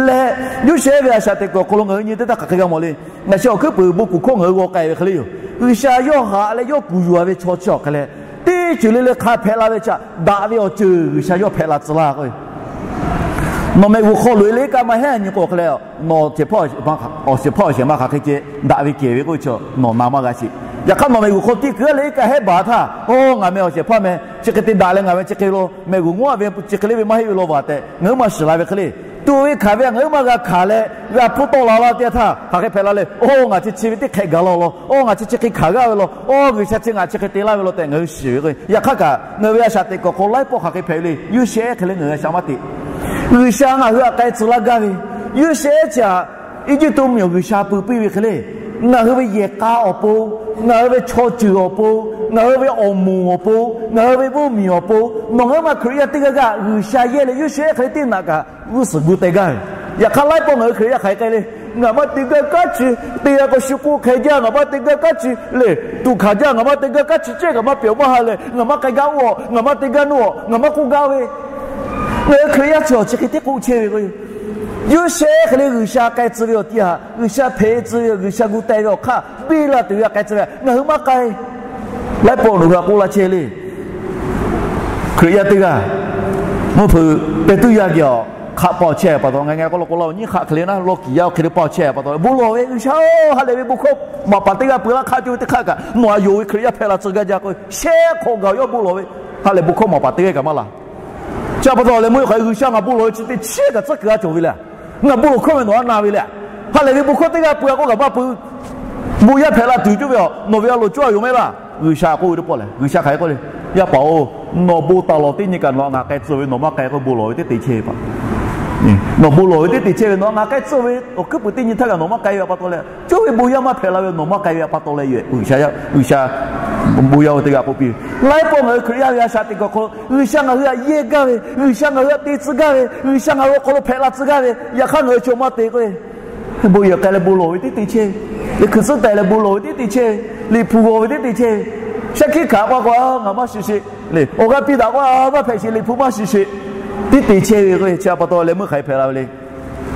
leh, Yoˇsehꞈ ve a shaꞈ teꞈ kuiˬ awˬ hk'aw lo ngaˬ hui nyi teˇ htaˇ hk'aˬ hk'e g'a mawˬ le. Ngaˬ chi awˬ hkuiˉ puiˍ bon kuˬ hkawˇ ngaˬ hui g'aw k'ai ve hk'e le yoˬ. G'uiˬsha yawˇ haꞈ leh yawˇ kuˬ yuˬ-a ve chaw chi awˬ hk'e leh, teˇ ceuˬ le le hk'a hpehꞈ la ve chi htaꞈ daꞈ ve awˬ ceuˬ G'uiˬsha yawˇ hpehꞈ la tcuh laˇ k'o, nawˬ mehˬ g'uˬ hk'aw loꞈ-e le kaꞈ maˇ heˆ nyi k'o hk'e leh, nawˬ awˬ shehˍ hpaˇ awˬ shehˍ ma hk'aˬ hk'e ceh daꞈ ve kehˬ ve k'oˆ ve chi nawˬ na maˇ g'a sheˍ. Yaꞈ hk'aˇ nawˬ mehˬ g'uˬ hk'aw tiˇ kuiˬ-a le kaꞈ hehˉ baˬ htaˇ, oˇ ngaˬ meh awˬ shehˍ hpaˇ meh chi hk'e te daꞈ leh ngaˬ meh chi hk'e lo mehˬ g'uˬ ngawˉ ve chi hk'e le ve maˇ heˆ ve law vaˬ tehꞈ ngaˬ huiˉ maˬ shiˍ la ve hk'e le. Tuˬ ve hkanˍ ve htaꞈ ngaˬ huiˉ maˬ g'a hkanˍ leh g'a hpuˇ tawˆ la laˇ teˇ htaˇ hk'aˬ hk'e hpehꞈ la le. Oˇ ngaˬ chi chi ve teˇ hk'ehꞈ gaˬ la law, oˇ ngaˬ chi chi hk'e hkanˍ g'aˇ ve law, oˇ G'uiˬsha chi ngaˬ chi hk'e te laˇ ve law tehꞈ ngaˬ hui shiˍ ve k'o, yaꞈ hk'aˇ kaꞈ ngaˬ hui ve a shaꞈ teꞈ kuiˬ awˬ hk'aw laiˉ pawˆ hk'aˬ hk'e hpehꞈ ve le. Yoˇsehꞈ hk'e le ngaˬ hui a shaꞈ maˇ teꞈ. G'uiˬsha ngaˬ hui htaꞈ k'ai tcuh laˇ gaˇ ve, Yoˇsehꞈ chi htaꞈ Eˇjiˇtuꞈ mvuhˇmiˬ awˬ G'uiˬsha pui piˇ ve hk'e le, ngaˬ hui ve yehˬ k'a awˬ pon, ngaˬ hui ve chaw ceuˬ awˬ pon, ngaˬ hui ve awˬ moˍ awˬ pon, ngaˬ hui ve mvuhˇmiˬ awˬ pon, nawˬ ngaˬ huiˉ maˬ Hkriꞈ yaˇ teˇ g'aˇ g'aˇ G'uiˬsha yehˇ leh Yoˇsehꞈ hk'e le teˇ naꞈ kaꞈ g'uˇ suhˍ gu teh gaˇ ve. Yaꞈ hk'aˇ laiˉ pawˆ ngaˬ hui Hkriꞈ yaˇ hk'aˬ hk'e k'ai le. Ngaˬ maˇ te gaˇ kaˉ chi, te g'a k'o shu k'oˆ hk'e jaˇ, ngaˬ maˇ te gaˇ kaˉ chi le, tuꞈ hkanˍ jaˇ, ngaˬ maˇ te gaˇ kaˉ chi cehˇ kaꞈ maˇ pyawˬ maˇ ha leh ngaˬ maˇ k'ai gaˇ oˇ-aw, ngaˬ maˇ te gaˇ nuˇ-aw, ngaˬ maˇ k'oˆ gaˇ ve. Ngaˬ hui Hkriꞈ yaˇ chi awˬ chi hk'e teˇ k'oˆ chehˇ ve k'o, Yoˇsehꞈ hk'e le G'uiˬsha k'ai tcuh ve awˬ ti htaꞈ, G'uiˬsha hpehꞈ tcuh ve, G'uiˬsha gu teh ve awˬ hk'aˇ biˇ la tuˬ ve htaꞈ k'ai tcuh ve ngaˬ hui maˇ k'ai. Laiˉ pawˆ nawˬ hui htaꞈ k'oˆ laˇ chehˇ le. Hkriꞈ yaˇ teˇ g'aˇ, mvuhˇ hpeuꞈ peh tuˉ yaˇ geh awˬ hk'aˆ paoˇ chehˇ pa taw, ngaˬ ngaˬ k'aw lo k'o la nyiˇ hk'aˆ hk'e le naˉ, lawˇ kiˍ yaˇ hk'e le paoˇ chehˇ pa taw, bon lawˬ ve G'uiˬsha-oˬ, ha lehˬ ve bon hkawˇ maˍ paˍ teˇ g'aˇ peu laˇ hk'aˆ cawˇ ve teˇ hk'aˆ kaꞈ nawˬ htaꞈ yonˍ ve Hkriꞈ yaˇ hpehꞈ la tcuh gaˇ jaˇ k'o, shehˆ hk'awꞈ gaˬ yawˇ bon lawˬ ve, ha lehˬ bon hkawˇ maˍ paˍ teˇ g'aˇ kaꞈ maˇ la. Chi pa taw lehˬ meuˇ hk'aˬ hk'e G'uiˬsha ngaˬ bon lawˬ ve chi teˇ chiˉ kaꞈ tcuhˉ kuiˬ g'a cawˬ ve le. Ngaˬ bon lawˬ hkawˇ ve nawˬ aˉ na ve le. Ha lehˬ ve bon hkawˇ teˇ g'aˇ peu-a k'oˆ kaꞈ maˇ peu. Bon yaˇ hpehꞈ la tuˬ cawˇ ve a, nawˬ ve a loˍ cawˇ a yoˬ mehˆ laˇ. G'uiˬsha k'oˆ ve teˇ pawˆ lehˬ, G'uiˬsha hk'aˬ hk'e k'oˆ le. Yaˇ paˍ-oˬ, nawˬ bon taˍ lawˬ teˇ nyi kaꞈ nawˬ htaꞈ ngaˬ k'ai tcuh ve, nawˬ maˇ k'ai k'o bon lawˬ ve teˇ te chehˇ ve pa. Nawˬ bon lawˬ ve teˇ te chehˇ ve, nawˬ htaꞈ ngaˬ k'ai tcuh ve awˬ hkuiˉ puiˍ teˇ nyi htaˇ kaꞈ nawˬ maˇ k'ai ve pa taw leh, cawˇ ve bon yaˇ maˇ hpehꞈ la ve nawˬ maˇ k'ai ve pa taw leh yoˬ. G'uiˬsha, G'uiˬsha bon yaˇ-oˬ teˇ g'aˇ k'oˆ piˇ ve. Laiˉ pawˆ ngaˬ hui Hkriꞈ yaˇ ve a shaꞈ teꞈ kuiˬ awˬ hk'aw lo G'uiˬsha ngaˬ hui htaꞈ yehˇ gaˇ ve, G'uiˬsha ngaˬ hui htaꞈ te tcuh gaˇ ve, G'uiˬsha ngaˬ hui awˬ hk'aw lo hpehꞈ la tcuh gaˇ ve, yaꞈ hk'aˇ ngaˬ hui chaw maˇ te k'o, bon yehˬ k'ai leh bon lawˬ ve teˇ te chehˇ ve, hkui tcuhˉ taiˍ leh bon lawˬ ve teˇ te chehˇ ve, liꞈ hpu g'aw ve teˇ te chehˇ ve, shaˉ hkiˆ hkanˍ k'o k'o ngaˬ maˇ shiˍ sheˍ le, awˬ g'aˇ piˇ daꞈ k'o a maˇ hpehꞈ sheˍ, liꞈ hpu maˇ shiˍ sheˍ, teˇ te chehˇ ve k'o, chi pa taw leh meuˇ hk'aˬ hk'e hpehꞈ la ve le.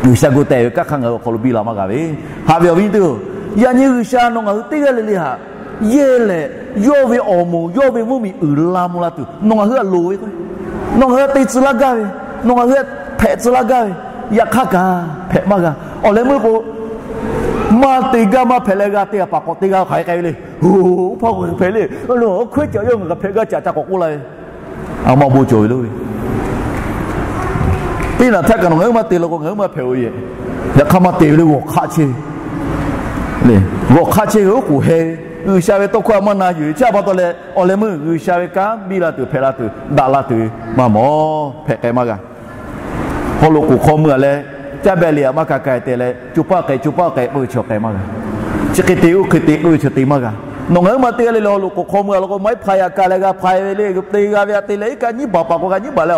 G'uiˬsha gu teh ve kanˉ hk'aˇ ngaˬ hui awˬ hk'aw lo biˇ la maˇ g'a ve. Haꞈ ve awˬ viˉ nyi teˇ-oˬ, yaꞈ nyi G'uiˬsha nawˬ ngaˬ hui teˇ g'aˇ le le htaꞈ yehˇ lehˬ, yawˇ ve awˬ moˍ yawˇ ve mvuhˇmiˬ uiˍ la mvuh la tuˬ nawˬ ngaˬ hui htaꞈ loˍ ve k'o, nawˬ ngaˬ hui htaꞈ te tcuh laˇ gaˇ ve, nawˬ ngaˬ hui htaꞈ hpehꞈ tcuh laˇ gaˇ ve, yaꞈ hk'aˇ kaꞈ hpehꞈ maˇ g'a. Awˬ leh meuˇ k'o, maˇ te gaˇ maˇ hpehꞈ leh g'a te a paˍ k'awꞈ te g'a hk'aˬ hk'e k'ai ve le. Oˇ hpaˇ k'o hk'e hpehꞈ le, oˇ hkawehˇ ca yawˇ ngaˬ hk'aˬ hpehꞈ gaˇ ca ca k'awꞈ k'oˆ la ve. A ma bon cawˬ ve lo ve. Teˇ naꞈ htaˇ kaꞈ nawˬ ngaˬ huiˉ maˇ te la k'o ngaˬ huiˉ maˇ hpehꞈ-oˬ yehˬ. Yaꞈ hk'aˇ maˇ te ve le, g'awˬ hk'aˆ chehˇ ve. G'awˬ hk'aˆ chehˇ ve oˉ k'oˍ heh ve, G'uiˬsha ve tawˇ hkawˇ a maˇ na yuˬ ve chi pa taw leh, awˬ leh meuˇ G'uiˬsha ve kanˉ biˇ la tuˬ, hpehꞈ la tuˬ, daꞈ la tuˬ ve maˇ mawˬ, hpehꞈ k'ai maˇ g'a. Haw loꞈ k'oˍ hk'aw mui-a leh, caˇ beh le aꞈ maˇ ka ka-e te leh, co paˇ k'ehꞈ co paˇ k'ehꞈ k'oˆ ve chi k'ai maˇ g'a. Chi hk'e te oˇ hk'e te k'oˆ ve chi te maˇ g'a. Nawˬ ngaˬ huiˉ maˇ teˇ g'aˇ le le haw loꞈ k'oˍ hk'aw mui-a law k'o, maˇ heˆ hpaˍ yaꞈ ka leh g'a hpaˍ ve le, te g'a ve aꞈ te leh iˉ kaˆ nyiˉ baˬ paˍ k'o g'a nyiˉ baˬ leh,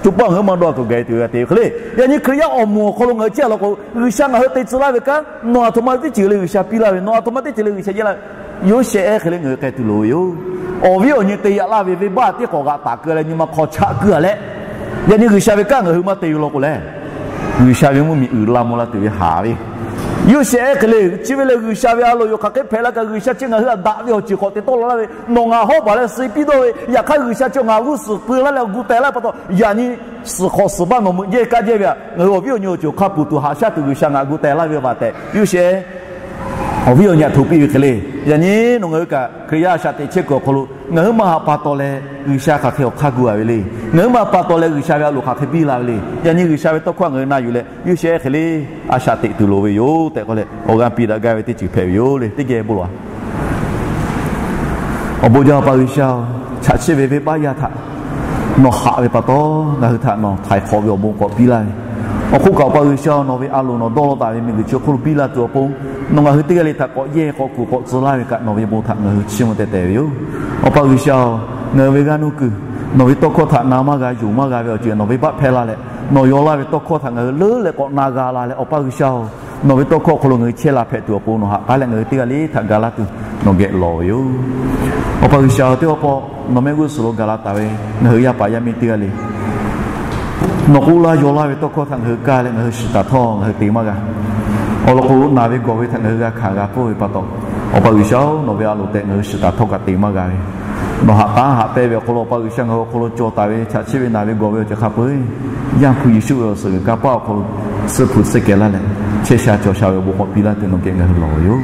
co paˇ ngaˬ huiˉ maˇ dawˇ tuˬ gaˬ tuˬ g'a te ve hk'e le. Yaꞈ nyi Hkriꞈ yaˇ awˬ moˍ awˬ hk'aw lo ngaˬ hui chehˇ-a law k'o, G'uiˬsha ngaˬ hui te tcuh laˇ ve kanˉ nawˬ aˬ htoꞈ ma teˇ ceuˬ le G'uiˬsha piˇ laˇ ve, nawˬ aˬ htoꞈ ma teˇ ceuˬ le G'uiˬsha yehˇ laˇ ve, Yoˇsehꞈ hk'e le ngaˬ hui k'ai tuˬ loˍ ve yoˬ. Awˬ viˉ awˬ nyi te yaꞈ laˇ ve venˇbaˆ teˇ k'awꞈ g'aꞈ taˍ keu leh nyi ma hk'aw chaꞈ keu-a leh, yaꞈ nyi G'uiˬsha ve kanˉ ngaˬ hui maˇ te ve law k'o lehˬ, G'uiˬsha ve mvuhˇmiˬ uiˍ la mvuh la tuˬ ve haˍ ve, Yoˇsehꞈ hk'e le, chi ve lehˬ G'uiˬsha ve a loˍ yoˬ. Hk'aˬ hk'e hpehꞈ la kaꞈ G'uiˬsha chi ngaˬ hui htaꞈ daꞈ ve awˬ ceuˬ k'awꞈ te tawˆ la laˇ ve, nawˬ ngaˬ hawˉ baˬ leh suh piˇ dawˇ ve, yaꞈ hk'aˇ G'uiˬsha chi ngaˬ g'uˇ suhˍ pui laˇ leh awˬ gu teh laˇ ve pa taw, yaꞈ nyi suhˍ hk'awꞈ suhˍ baˆ nawˬ meuꞈ jehˇ kaˇ jehˇ ve htaꞈ ngaˬ hui awˬ viˉ awˬ nyi awˬ ceuˬ awˬ hk'aˇ puˬ tuˬ haꞈ shaˉ tuˬ G'uiˬsha ngaˬ gu teh laˇ ve awˬ baˬ tehꞈ Yoˇsehꞈ awˬ viˉ awˬ nyi htaꞈ hto piˇ ve hk'e le. Yaꞈ nyi nawˬ ngaˬ hui kaꞈ Hkriꞈ yaˇ a shaꞈ teꞈ chehˇ kuiˬ awˬ hk'aw lo ngaˬ hui maˇ haꞈ pa taw leh G'uiˬsha hk'aˬ hk'e awˬ hk'aˇ gu a ve le. Ngaˬ hui maˇ haꞈ pa taw leh G'uiˬsha ve a loˍ hk'aˬ hk'e biˇ la ve le. Yaꞈ nyi G'uiˬsha ve tawˇ hkawˇ htaꞈ ngaˬ hui na yuˬ leh Yoˇsehꞈ hk'e le a shaꞈ teꞈ tuˬ loˍ ve yoˬ tehꞈ k'oˆ leh awˬ g'aˇ piˇ daꞈ gaˇ ve teˇ ceuˬ hpehꞈ ve yoˬ le. Teˇ geh bon lawˬ a. Awˬ bon jaˇ Awˬ pa G'uiˬsha-oˬ, chaꞈ chiˆ ve venˇbaˆ yaˇ htaꞈ nawˬ haꞈ ve pa taw, ngaˬ hui htaꞈ nawˬ htaiˍ hk'awꞈ ve awˬ bon k'awꞈ piˇ laˇ ve. Awˬ hk'oˆ kaꞈ Awˬ pa G'uiˬsha, nawˬ ve a loˍ nawˬ dawˇ law taˍ ve miˬguiˬ chi awˬ hk'oˆ lo biˇ la tuˬ awˬ pon, nawˬ ngaˬ hui teˇ g'aˇ le htaꞈ k'awꞈ yehˇ k'awꞈ kuˬ k'awꞈ tcuh laˇ ve kaꞈ nawˬ ve bon htaꞈ ngaˬ hui chiˇ mvuh teh tehˍ ve yoˬ. Awˬ pa G'uiˬsha-oˬ, ngaˬ hui ve g'aˇ nuˇ kuiˬ nawˬ ve tawˇ hkawˇ htaꞈ na maˇ g'a, yonˍ maˇ g'a ve awˬ ceuˬ nawˬ venˇbaˆ hpehˇ la leh, nawˬ yaw laˇ ve tawˇ hkawˇ htaꞈ ngaˬ hui leuˉ leh k'awꞈ na g'a la leh, Awˬ pa G'uiˬsha-oˬ, nawˬ ve tawˇ hkawˇ awˬ hk'aw lo ngaˬ hui chehˇ la hpehꞈ tuˬ awˬ pon nawˬ haꞈ k'aˉ leh ngaˬ hui teˇ g'aˇ le htaꞈ ga laˇ tuˬ nawˬ geh lawˬ ve yoˬ. Awˬ pa G'uiˬsha-oˬ, teˇ pawˆ pawˆ nawˬ mehˆ g'uˇ suhˍ lo gaˬ la taˍ ve ngaˬ hui yaˇ paˍ yaˇ miˇ teˇ g'aˇ le nawˬ k'oˆ laˇ yaw laˇ ve tawˇ hkawˇ htaꞈ ngaˬ hui kaˇ leh ngaˬ hui shiˍ taˍ htawˇ ngaˬ hui te maˇ g'a. Awˬ lawn k'o, naˬ ve gawˬ ve htaꞈ ngaˬ hui g'a hkanˍ g'a pfuhˇ ve pa taw, Awˬ pa G'uiˬsha-oˬ, nawˬ ve a loˍ tehꞈ ngaˬ hui shiˍ taˍ htawˇ kaꞈ te maˇ g'a ve, nawˬ haꞈ k'aˉ haꞈ pehnˇ ve awˬ hk'aw lo Awˬ pa G'uiˬsha ngaˬ hui awˬ hk'aw lo cawˬ taˍ ve chaꞈ chiˆ ve naˬ ve gawˬ ve awˬ ceuˬ hk'a peu-eˬ Yaˇ hpu Yeˍsuˆ ve awˬ suhˍ g'uiˬ kanˇ paˆ awˬ hk'aw lo tsuhˇ hpu tsuhˇ kehˬ laˇ leh, chehˇ sha cawˬ sha ve awˬ bon k'awꞈ piˇ laˇ tuˬ nawˬ geh ngaˬ hui lawˬ ve yoˬ.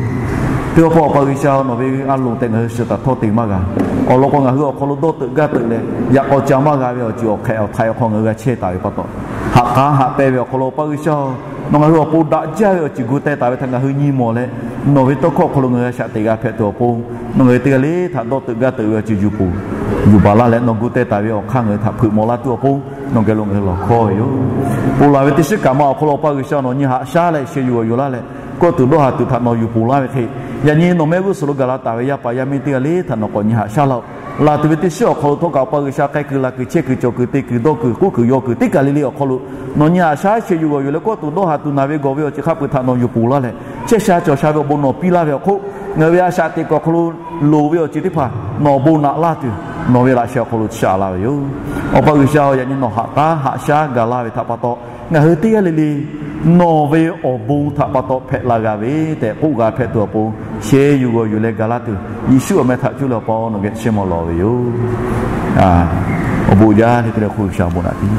Teˇ pawˆ pawˆ Awˬ pa G'uiˬsha, nawˬ ve a loˍ tehꞈ ngaˬ hui shiˍ taˍ htawˇ te maˇ g'a. Awˬ lawn k'o, ngaˬ hui awˬ hk'aw lo dawˇ teuꞈ gaˇ teuꞈ leh yaꞈ k'aw ca maˇ g'a ve awˬ ceuˬ awˬ hk'ehꞈ awˬ htaiˍ awˬ hk'aw ngaˬ hui g'a chehˇ taˍ ve pa taw, haꞈ k'aˉ haꞈ pehnˇ ve awˬ hk'aw lo Awˬ pa G'uiˬsha-oˬ, nawˬ ngaˬ hui awˬ pon daꞈ jaˇ ve awˬ ceuˬ gu teh taˍ ve htaꞈ ngaˬ hui nyi mawˬ leh, nawˬ ve tawˇ hkawˇ awˬ hk'aw lo ngaˬ hui a shaꞈ teꞈ g'a hpehꞈ tuˬ awˬ pon, nawˬ ngaˬ hui teˇ g'aˇ le htaꞈ dawˇ teuꞈ gaˇ teuꞈ ve awˬ ceuˬ yuˬ pfuhˍ yuˬ baˬ laˇ leh, nawˬ gu teh taˍ ve awˬ hk'aˇ ngaˬ hui htaꞈ hpeuꞈ maw laˇ tuˬ awˬ pon, nawˬ geh lo ngaˬ hui lawˬ hkawˇ ve yoˬ. Ponˬ laˬ ve teˇ shiˉ kaꞈ ma awˬ hk'aw lo Awˬ pa G'uiˬsha, nawˬ nyi haꞈ shaˉ leh sheh yuˬ g'awˬ yuˬ laˇ leh, kawˇ tuˬ dawˇ haˍ tuˬ htaꞈ nawˬ yuˬ ponˬ laˇ ve hk'e, yaꞈ nyi nawˬ mehˆ g'uˇ suhˍ lo gaˬ la taˍ ve yaˇ paˍ yaˇ miˇ teˇ g'aˇ le htaꞈ nawˬ k'awꞈ nyi haꞈ shaˉ laˇ-oˆ. Laˬ tuˬ ve teˇ shiˉ awˬ hk'aw lo htawˇ kaꞈ Awˬ pa G'uiˬsha, k'ai kuiˬ laˬ kuiˬ chehˇ kuiˬ cawˬ kuiˬ te kuiˬ dawˇ kuiˬ k'oˆ kuiˬ yaw kuiˬ teˇ kaˬ le le awˬ hk'aw lo, nawˬ nyi haꞈ shaˉ sheh yuˬ g'awˬ yuˬ leh kawˇ tuˬ dawˇ haˍ tuˬ naˬ ve gawˬ ve awˬ ceuˬ hk'a peu-eˬ htaꞈ nawˬ yuˬ ponˬ laˇ leh, chehˇ sha cawˬ sha ve awˬ bon nawˬ piˇ laˇ ve awˬ hk'oˆ, ngaˬ hui ve a shaꞈ teꞈ kuiˬ awˬ hk'aw lo loˍ ve awˬ ceuˬ teˇ hpaˍ nawˬ bon naꞈ laˇ tuˬ, nawˬ ve laꞈ sheh awˬ hk'aw lo chaꞈ la ve yoˬ. Awˬ pa G'uiˬsha-oˬ, yaꞈ nyi nawˬ haꞈ k'aˉ haꞈ shaˉ gaˬ laˇ ve htaꞈ pa taw, ngaˬ hui teˇ g'aˇ le le nawˬ ve awˬ bon htaꞈ pa taw hpehꞈ la g'a ve tehꞈ k'oˆ g'a hpehꞈ tuˬ awˬ pon, sheh yuˬ g'awˬ yuˬ leh gaˬ laˇ tuˬ, Yeˍsuˆ awˬ meh htaꞈ cuˇ leh Awˬ pa-oˬ, nawˬ geh chiˇ mvuh lawˬ ve yoˬ. Awˬ bon jaˇ le te leh hk'oˆ G'uiˬsha awˬ bon naꞈ piˇ